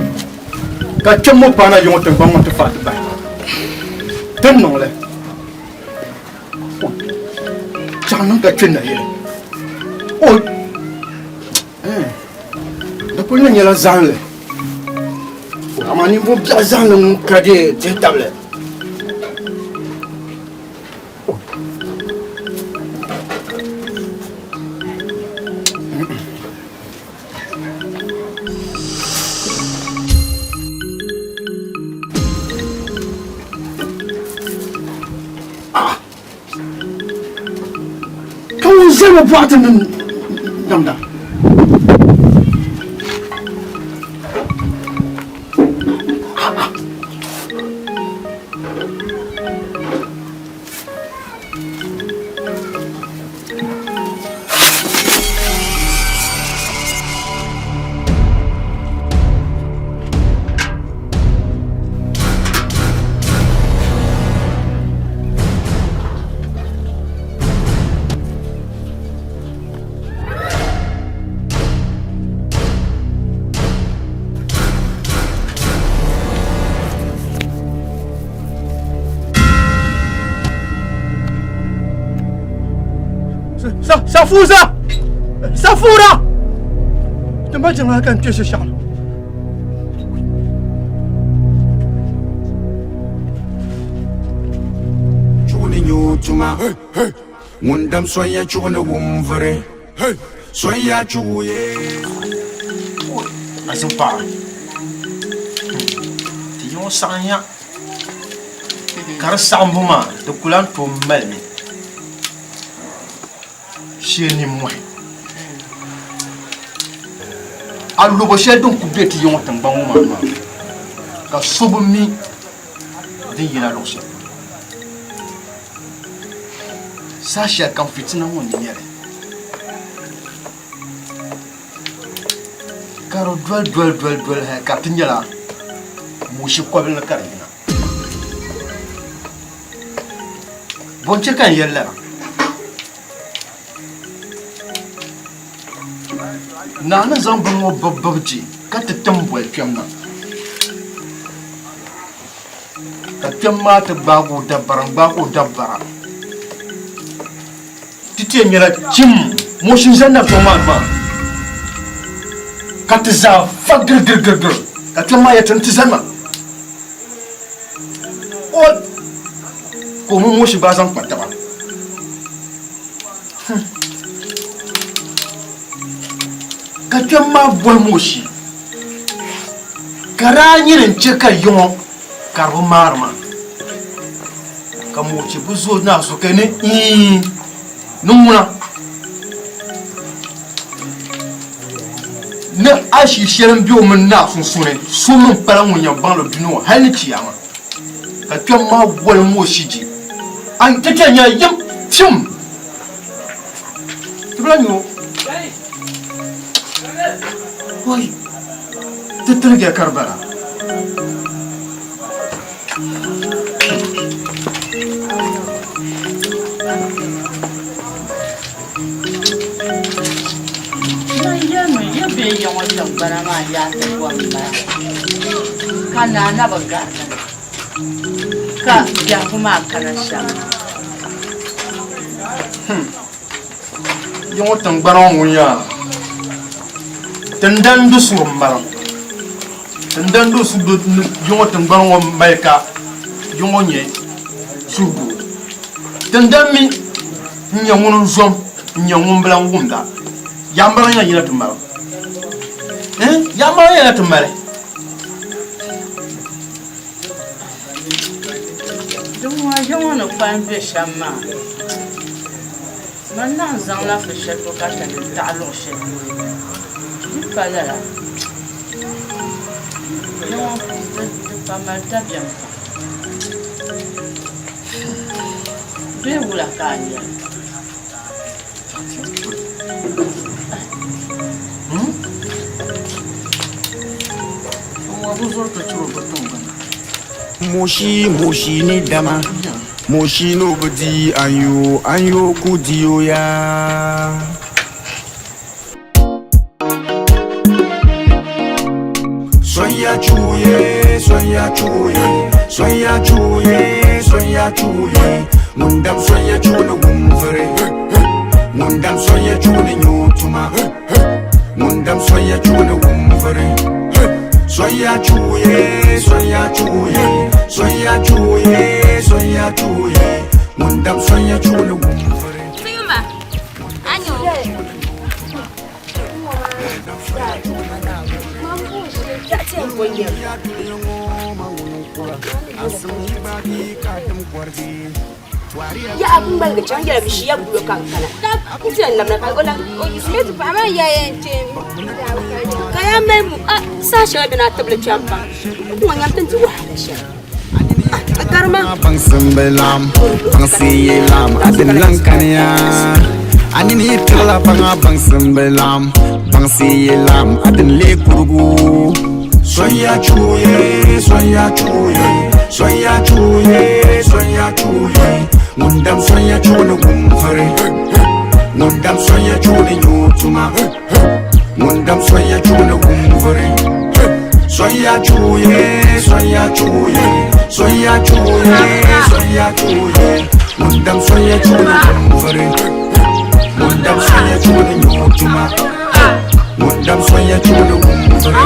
G: ka kpɛm ŋɔ paana yiŋɔ tiŋgbani ŋɔ ti faai ti bahi. Ti ni niŋ li. Chaŋ niŋ ka kpe nayili. O di kuli ni nyɛla zahinli. Amaa ninvuɣ biɛɣu zahinli ŋun ka dee dihi tabili. Ka ŋun zali o bɔɣati ni namda. Safuza! Safura! Ti ma jiŋli ka n kpe shishɛɣu.
I: Chuɣu ni nyo tuma. tuma. Ŋun dam sonya chuɣu ni wum vuri. Sonya chuɣu ye.
G: Azin paɣa ti yi ŋɔ saɣim ya ka di saɣimbu maa di ku lan tooi malimi shee nimmohi. Alɔbo shɛli din ku be ti yiŋɔ tiŋgbani ŋɔ maa ni maa ka so bi mi din yina luɣ shɛli polo. Saha shɛli kam fitina ŋɔ n-nyɛ li ka di doli doli doli doli hali ka di ti nyɛla moshi kɔbili ni ka di yina. Bɔ n-chɛ ka n yɛli lala? Naa ni zaŋ bini ŋɔ bibibi je ka ti tim boli kpɛm na, ka kpɛm maa ti gbaag o dabara n-gbaag o dabara. Ti ti yɛn nyɛla chim moshi n-zani na zuɣu maa ni maa, ka ti zaa fa girigirigirigiri, ka kpɛm maa yɛli ti ni ti zani maa. O ka o mini moshi gba zaŋ kpa taba. Ka kpɛm maa boli moshi ka daa nyini n-chɛ ka yiŋɔ ka di bi maari maa. Ka moshi bi zo naa so ka ni ii ni ŋuna ni ashili shɛli m-be o mini naa sunsuuni so mi m-pala ŋun yɛn baŋ li dunia ŋɔ hali ni chiyaama. Ka kpɛm maa woli moshi je, A ni ti chɛ nyɛla yim tim ti bi lahi nya o. Oi! Ti tiligiya ka di bala.
M: Man yɛlimi ya bee ya ŋɔ tiŋgbana maa yaa ti bom m-bala, ka naa na bi garigi li, ka biɛhigu maa kana shɛm.
G: Ya ŋɔ tiŋgbana ŋɔ ŋun yaa tindan do suri m-bala. Tindan do su ya ŋɔ tiŋgbana ŋɔ mali ka ya ŋɔ nyɛ suhudoo. Tindan mi n-nyɛ ŋun n-zom n-nyɛ ŋun bi lan wumda. Yambara nyɛla yina ti mali. Yambara nyɛla ti mali.
M: Din ŋɔ ya ŋɔ ni kpalim be shɛm maa, man naan zaŋla fi shɛli bukata ni n-taɣi luɣ shɛli polo. Di pa lala, ya ŋɔ di pa mali dabiɛm pam. Bee wula ka a yɛli?
I: Moshi moshi ni dama moshi no bi di anyo anyo ku di o ya. Sonya chuye sonya chuye sonya chuye sonya chuye ŋun dam sonya chuuni wum vuri ŋun dam sonya chuuni nyu tuma ŋun dam sonya chuuni wum vuri sonya chuye sonya chuye sonya chuye sonya chuye ŋun dam sonya chuuni wum vuri.
L: Ya a ŋmaligi chaŋ yɛla bi ʒiya gulo ka n kana n ti yɛn labina ka o lan o yiɣisi ti paɣa maa ya yɛn chɛ ka yaa mali mu a saha shɛŋa bɛ ni a tibili kpɛm pam n ŋɔ nyam ti ni di wahala shɛli a garima
I: Baŋsim bi laɣim, baŋsi yi laɣim a dini lan kaniya. A nini yi tiɣila baŋa baŋsim bi laɣim, baŋsi yi laɣim a dini lee kurigu. Sonya chuye, sonya chuye, sonya chuye, sonya chuye. Ŋun dam sonya chuɣu ni wum vuri, ŋun dam sonya chuɣu ni nyu tuma, ŋun dam sonya chuɣu ni wum vuri. Sonya chuye, sonya chuye, sonya chuye, sonya chuye. Ŋun dam sonya chuɣu ni wum vuri, ŋun dam sonya chuɣu ni nyu tuma, ŋun dam sonya chuɣu ni wum vuri.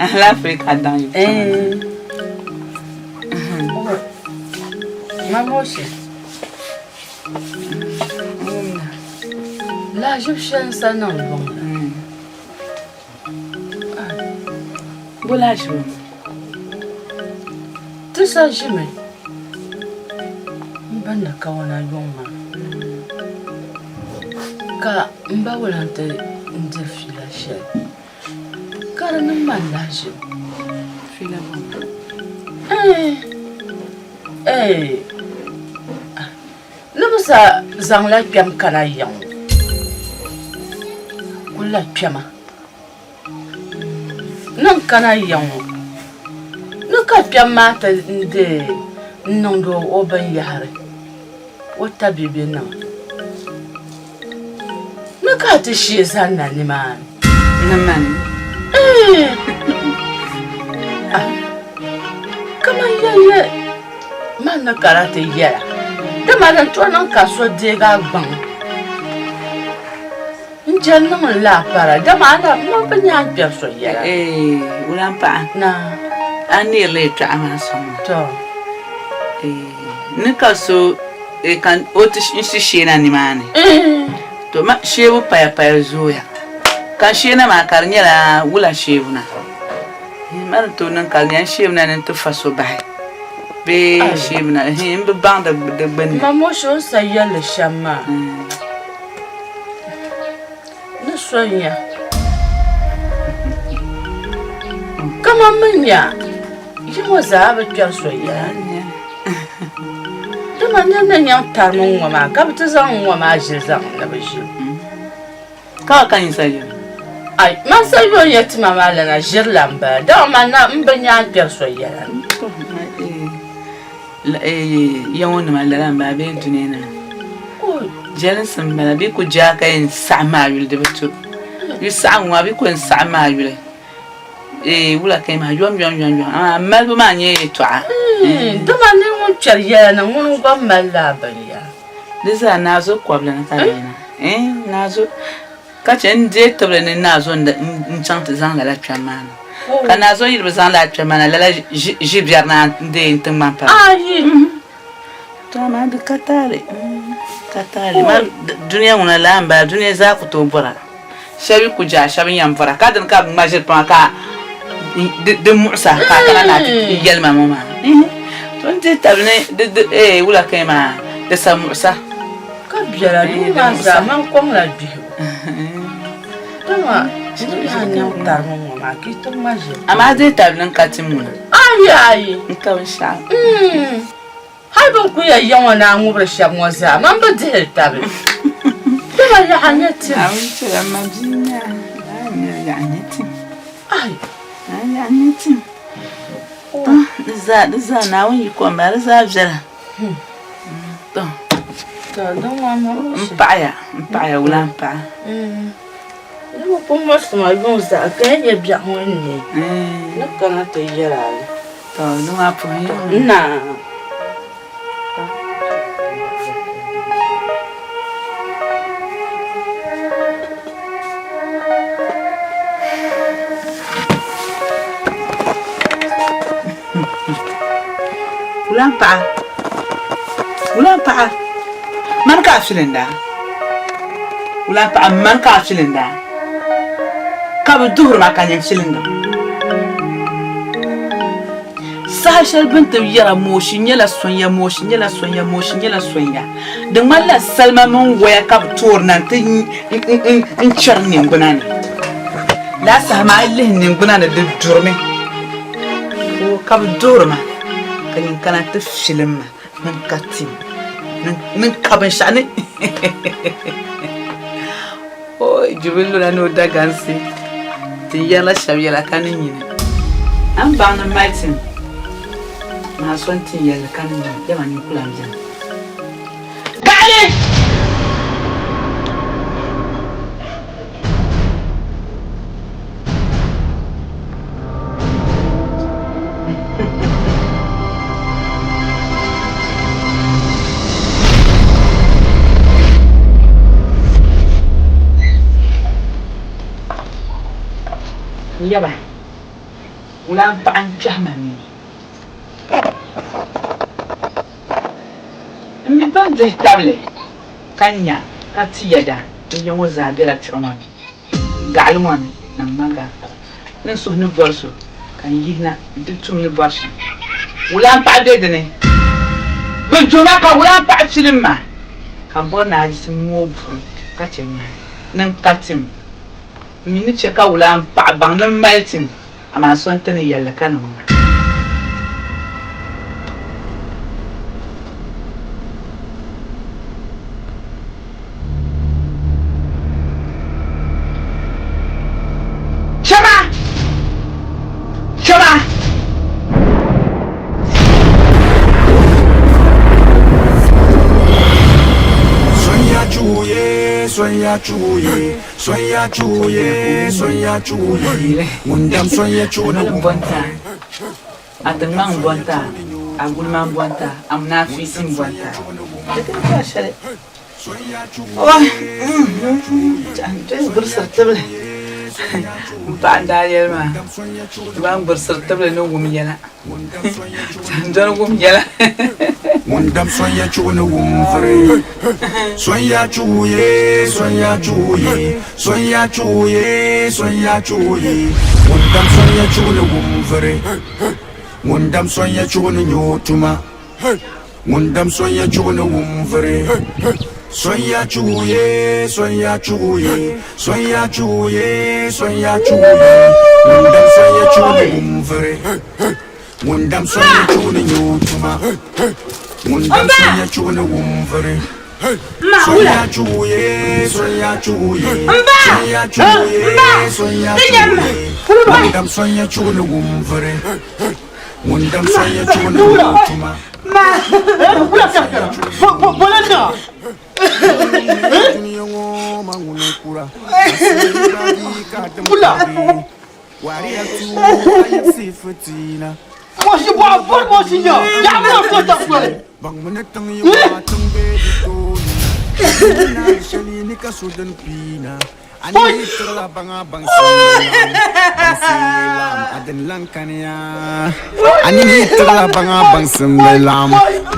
A: Alaafee ka daŋ yi
L: Mamoshi. Lahaʒib shɛli n sa niŋ luŋ la.
A: Bo lahaʒibu?
L: Ti sa ʒimi m bindi kawana yuŋ maa ka m ba wula nti diri fiila shɛli ka di niŋ ma lahaʒibu.
A: Fiila bɔ?
L: Ni bɛ sa zaŋla kpɛm kana ya ŋɔ, kulla kpɛma ni n-kana ya ŋɔ ni ka kpɛm maa ti deei n-niŋdi o binyɛhiri o tabibi nima ni ka a ti shee zanna nimaani.
A: Ni mani?
L: Kaman yɛyɛ man ni kana ti yɛla, dama din tooi niŋ ka so deegi a gbaŋ n-je niŋ n la a para, dama a na man bi nya a ni kpɛri so yɛla.
A: Wulampaɣa, a neerila yɛtɔɣa maa sɔŋ ma. Ni ka so ka o ti n-ti sheena nimaani. To ma sheebu paya paya zooya. Ka n sheena maa ka di nyɛla wula sheebu na? Ma ni tooi niŋ ka di nyɛla n sheemi na ni n ti fa so bahi bee n sheemi na n bi baŋ di gbunni.
L: Mamosho n sa yɛlli shɛm maa ni so nya kaman mi nya yi ŋɔ zaa bi kpɛri so yɛla. Dama nir ni nyaŋ tarimi ŋ-ŋɔ maa, ka bɛ ti zaŋ ŋ-ŋɔ maa ʒili zaŋ ni bɛ ʒili.
A: Ka ka yin sa yuli?
L: Ai, man sa yuli n-yɛli ti ma maa lana ʒirila m-bala, dama man na m bi nya a ni kpɛri so yɛla.
A: Ya ŋɔ nima lala m-bala bee dunia nima? Jɛlinsi m-bala bɛ ku je a ka yɛn saɣim a yuli di bi tu. Yu saɣim ŋɔ a bɛ ku yɛn saɣim a yuli. Ee, wula ka yi maa yom yom yom yom, amaa malibu maa nyɛ yɛtɔɣa.
L: Dama ni ŋun kpɛri yɛla ni ŋuni gba malila binyɛra.
A: Di zaa naazo kɔbili ni ka di yina. Ee, naazo ka chɛ n-deei tibili ni naazo n-chaŋ ti zaŋ lala kpɛm maa na. Ka naazo yi di bi zaŋ lala kpɛm maa na, lala ʒi biɛri naan deei n-ti ŋmani pam.
L: Ayi!
A: To amaa di ka taali, ka taali. Man dunia ŋuna laa m-bala, dunia zaa ku tooi bɔra. Shɛba yi ku je a, shɛba n-yɛn bɔra. Ka dini ka bɛ ŋma ʒiri pama ka di muɣis a ka a kana ni a ti yɛli ma ŋɔ maa. To n dihi tabili ni di di eei wula ka yɛn maa di sa muɣisa.
M: Ka biɛla duu maa zaa man kɔŋla gbihibu. Dama ni a niŋ tariŋ ŋɔ maa ka yi ti ŋma ʒiri.
A: Amaa dihi tabili ni ka tim ŋuna.
M: Ayi ayi.
A: N ka binshɛɣu.
M: Hal bɛ ni kul ya ya ŋɔ ni a ŋubiri shɛba ŋɔ zaa, man bi dihili tabili. Dama yaɣa nyɛ tim.
A: Naawuni chɛla m ma bia n-nyɛ a. Naawuni yaɣa nyɛ tim.
M: Ai!
A: Naawuni yaɣa nyɛ tim. Tɔ, di zaa, di zaa Naawuni yiko m-bala, di zaa viɛla. Tɔ.
M: Tɔ, din ŋɔ
A: M paɣiya, m paɣiya, wula m paɣa?
M: Di bi kul muɣisi ma yuŋ zaa ka yi nya biɛɣu ŋɔ ni ne, n ni kana ti yɛl a li.
A: Tɔ, di maa puhi
M: yi. Naa.
A: Wula m paɣa, wula m paɣa, mani ka a filinda? Wula m paɣa, mani ka a filinda? Ka bɛ duhiri ma ka nyini filinda. Saha shɛli bɛ ni ti yɛra Mooshi nyɛla sonya, Mooshi nyɛla sonya, Mooshi nyɛla sonya, di ŋmanila salima mini waya ka bɛ toori na nti n-chɛri niŋgbuna ni. Lala saha maa a yi lihi niŋgbuna ni di durimi. Oo ka bɛ duhiri ma ka nyin kana ti filim ma ni n ka tim ni n ka binshɛɣu ni Oo Jubil lula ni o da gansi ti n yɛrila shɛba yɛla ka ni nyini. A ni baŋ ni mali tim maa so n-ti n yɛlli ka ni nyini dama nyin ku lan beni. Gaɣili! N yaba, wula m-paɣi n-kpɛhi ma nini? M mi ban dihi tabili ka nya ka ti yɛda ni ya ŋɔ zaa bela chuɣu ŋɔ ni. Gaɣili ŋɔ ni niŋ ma gaafara. Ni n suhu ni bɔri so ka n yihina nti tum ni bɔri shɛm. Wula m-paɣi be di ni? Bɛ duhi ma ka wula m-paɣi filim ma? Ka m bɔri ni a yiɣisi mooi buɣim ka chɛ ŋahi ni n ka tim. M mi ni chɛ ka wula m-paɣi baŋ ni m mali tim, amaa so n-ti ni yɛli li ka niŋ ŋa. Chɛma! Chɛma!
I: Sonya chuye, sonya chuye, sonya chuye, sonya chuye. Ŋun dam sonya chuuni
A: Amili m-bɔnta, a tiŋmaŋ m-bɔnta, a gulima m-bɔnta, a munaafiisi m-bɔnta. Di ti ni shɛli. Gburisiri tibili n paɣa n daa yɛli maa ban gburisiri tibili ni wum yɛla doli wum yɛla
I: ŋun dam sonya chuɣu ni wum vuri sonya chuɣu ye sonya chuɣu ye sonya chuɣu ye sonya chuɣu ye ŋun dam sonya chuɣu ni wum vuri ŋun dam sonya chuɣu ni nyo tuma Ŋun dam sonya chuɣu ni wum vuri. Sonya chuɣu ye, sonya chuɣu ye, sonya chuɣu ye, sonya chuɣu ye. Ŋun dam sonya chuɣu ni wum vuri. Ŋun dam sonya chuɣu ni nyɛ o tuma. Ŋun dam sonya chuɣu ni wum vuri. Sonya chuɣu ye, sonya chuɣu ye, sonya chuɣu ye, sonya chuɣu ye. Ŋun dam sonya chuɣu ni wum vuri. Ŋun dam sonya chuɣu ni wum o tuma. Ani tirila baŋa baŋsim yi laɣim, baŋsim yi laɣim, a dini lan kaniya. Ani mi tirila baŋa baŋsim bi laɣim,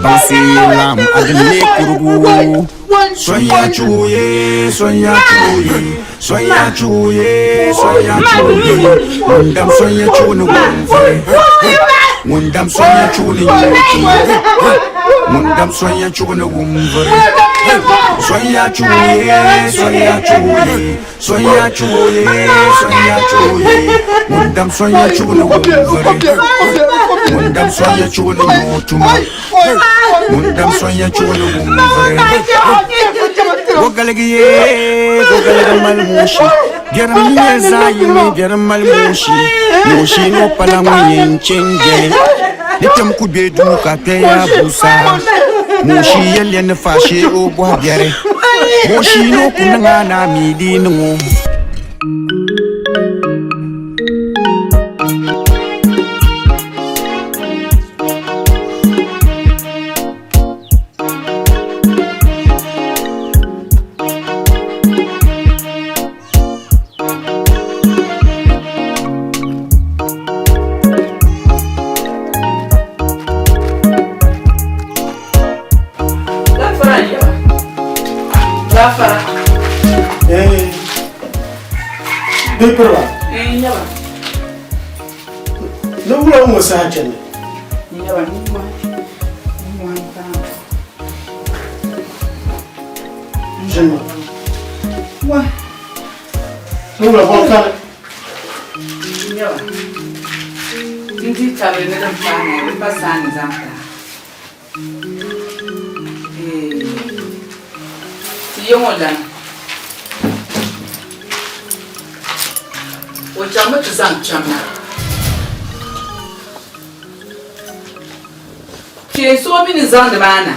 I: baŋsim yi laɣim, a dini leei kurigu. Sonya chuye, sonya chuye, sonya chuye, sonya chuye. Ŋun dam sonya chu ni ŋun vuri. Ŋun dam sonya chu ni nyɛ tuma. Ŋun dam sonya chu ni ŋun vuri. Sonya chuye, sonya chuye, sonya chuye, sonya chuye. Ŋun dam sonya chu ni ŋun vuri. Ŋun dam sonya chu ni nyɛ tuma. Ŋun dam sonya chu ni ŋun vuri. Gogaligi ye, gogaligi mali muushi. Biɛrim nyɛ zaɣ yini, biɛrim mali muushi. Muushi ni o pala ŋun yɛn chɛ n-jɛli. Ni kpɛm ku be duu ka kpɛya busa. Muushi yɛliya ni faashee o bɔhi biɛri. Muushi ni o ku niŋ a naa mi di niŋ o.
A: Gafara.
G: Eh. Bɛ piriba.
A: Eh, nyaba.
G: Ni wula ŋɔ saha chani?
A: Nyaba, ni wa. Ni wa
G: Ʒini.
A: Wa.
G: Ni wula bɔŋ kani?
A: Nyaba. N di tabili ni din paai na, di pa saani zaŋ ti a. Ti ya ŋɔ lana. O chaŋmi ti zaŋ kpɛm na. Kpeen so o mi ni zaŋdi maa na.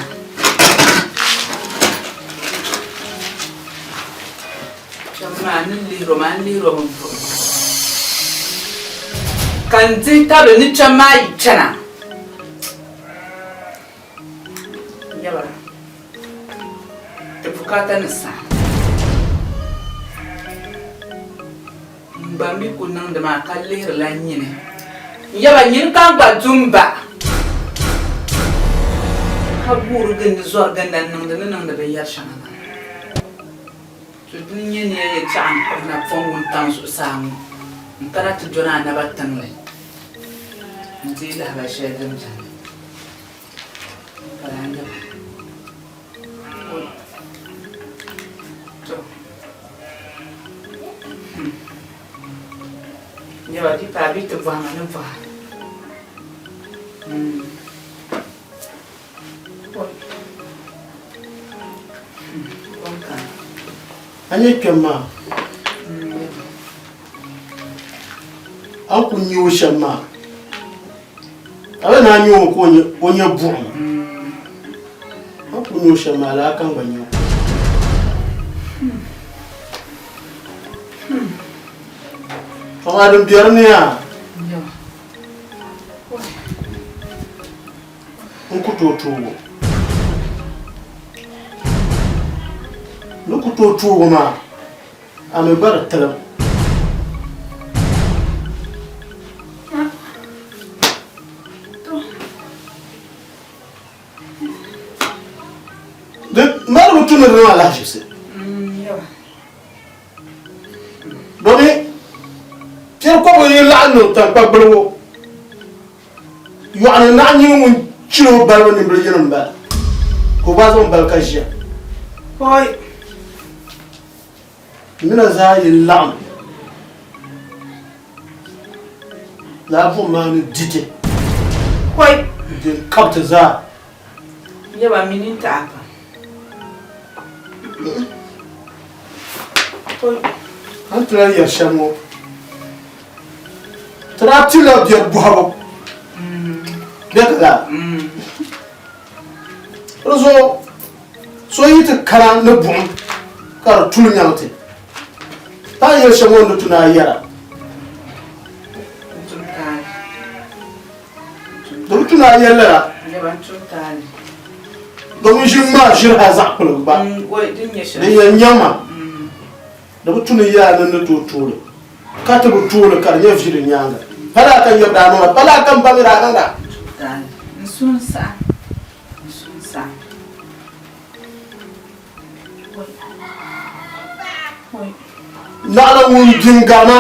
A: Kpɛm maa ni lihiri o maa n lihiri o mi buɣim. Ka n dihi tabili ni kpɛm maa yi kpɛna. Nyaba, ti bukaata ni saɣim. N gba mi ku niŋdi maa ka lihirila nyini. N yaba nyini ka n gba du m-ba ka guuri gindi zɔri ginda n-niŋdi ni niŋdi binyɛr shɛŋa maa. To dini n-nyɛ ni ya yɛltɔɣa n-kpuɣi napɔŋ wuntaŋ zuɣusaa ŋɔ n-kana ti dɔni a naba tiŋli n-deei lahibal shɛli din beni ka lahi yaba. Nyaba di paai bɛ ti bɔhima ni bɔha.
G: A nyɛ kpɛm maa a ni ku nya o shɛm maa a bɛ naan nya o ka o nyɛ buɣim a ni ku nya o shɛm maa lala ka n gba nya o. Amaa din be di ni yaa n ku tooi tuugi o. Ni ku tooi tuugi o maa, a mi gba di tilim. Di mali bi tu ni di niŋ alahiʒibisi. Domi piɛri kɔbigu yi laɣim niŋ taŋkpa gbaligu Yɔɣuni naɣ nyini ŋun chili o balibu nimbili yini m-bala, ka o gba zaŋ bali ka ʒiya.
A: Hoi!
G: Mina zaa yi laɣim lala buɣim maa ni di ti.
A: Hoi!
G: Di n-kabi ti zaa.
A: Nyaba mini n taɣa pam. Hoi!
G: A ni ti lahi yɛri shɛm ŋɔ. Ti daa pilila biɛri bɔhibu bɛ ka laa. Di zuɣu so yi ti kana ni buɣim ka di tuli nyaŋ ti, a ni yɛli shɛm ŋɔ ni tu ni a yɛra. Di bi tu ni a yɛli lala domin ʒini maa ʒiri a zaɣ kpuligi gba din yɛn nyaŋ ma. Di bi tu ni yaa ni ni tooi tooi li, ka ti bi tooi li ka di nyɛ vi di nyaaŋa. Pa laa ka n yab daa niŋda, pa laa ka m ba mi daa niŋda.
A: N suhu n-saɣim, n suhu n-saɣim.
G: Naɣila ŋun gbi n-gari ma.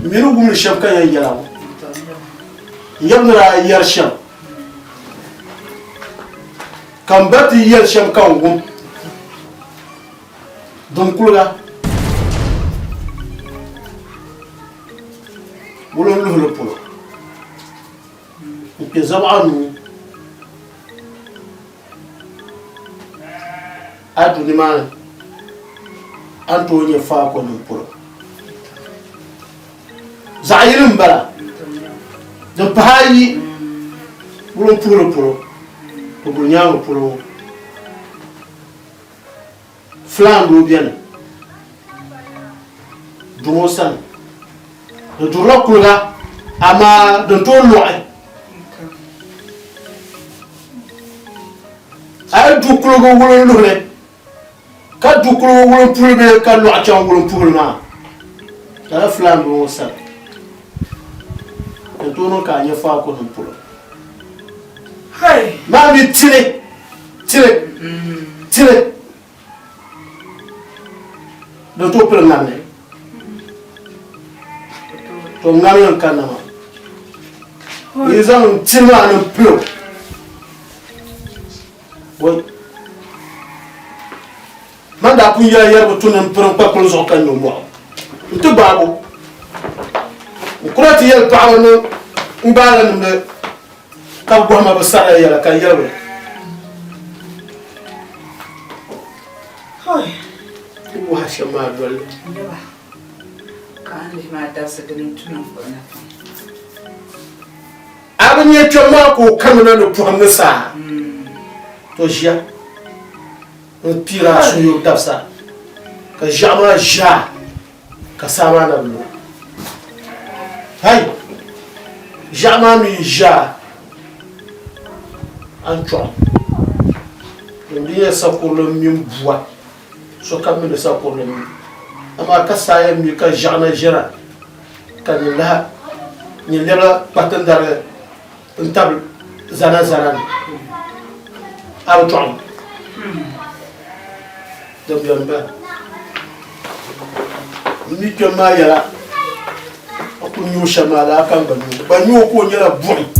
G: M mi ni wumdi shɛm ka yɛn yɛla ŋɔ. N yab ni daa yɛri shɛm, ka m ba ti yɛli shɛm ka n wum. Dunkuliga wulinluhili polo n-kpe Zabɔɣa nuu. A du nimaani a ni tooi nya faakonim polo. Zaɣ yini m-bala, din pahi ayi wulimpuhili polo ni gulinyaangi polo ŋɔ fulaan doo beni du ŋɔ sani. Di durila kuliga amaa din tooi lɔɣi. A yi du kuligi wulinluhili ka du kuligi wulimpuhili bee ka lɔɣu chaŋ wulimpuhili maa, lala fulaan doo ŋɔ sani din tooi niŋ ka a nya faakunim polo maa mi tili tili tili din tooi pili ŋarili to ŋarili n kanna maa yi zaŋ tili maa ni pili o man daa pun yɛla yɛribu tu ni n piri n kpa kpuli zuɣu ka nyo mɔɣu n ti gbaabu n kura ti yɛli paɣaba ni n gbaala nimdi ka bi bɔhima bi sarila yɛla ka yɛli bi ti wahi shɛm maa doli a bi nyɛ kpɛm maa ka o kamina ni pɔhim ni saa to ʒiya n piira a sunyuri dabisa ka ʒiɛɣu maa ʒia ka saa maa na bi lu hai ʒiɛɣu maa mi ʒia a ni chɔɣim din di nyɛ sakurili mini bua sokam mi ni sakurili mi amaa ka saa yɛn mi ka ʒiɛɣu na ʒɛra ka nyin lahi nyin lɛbila kpatindarigi n tabi zana zana ni a bi chɔɣim din beni bala n mi kpɛm maa yɛla a ku nyu shɛm maa laa ka n gba nyu gba nyu o ka o nyɛla buɣim.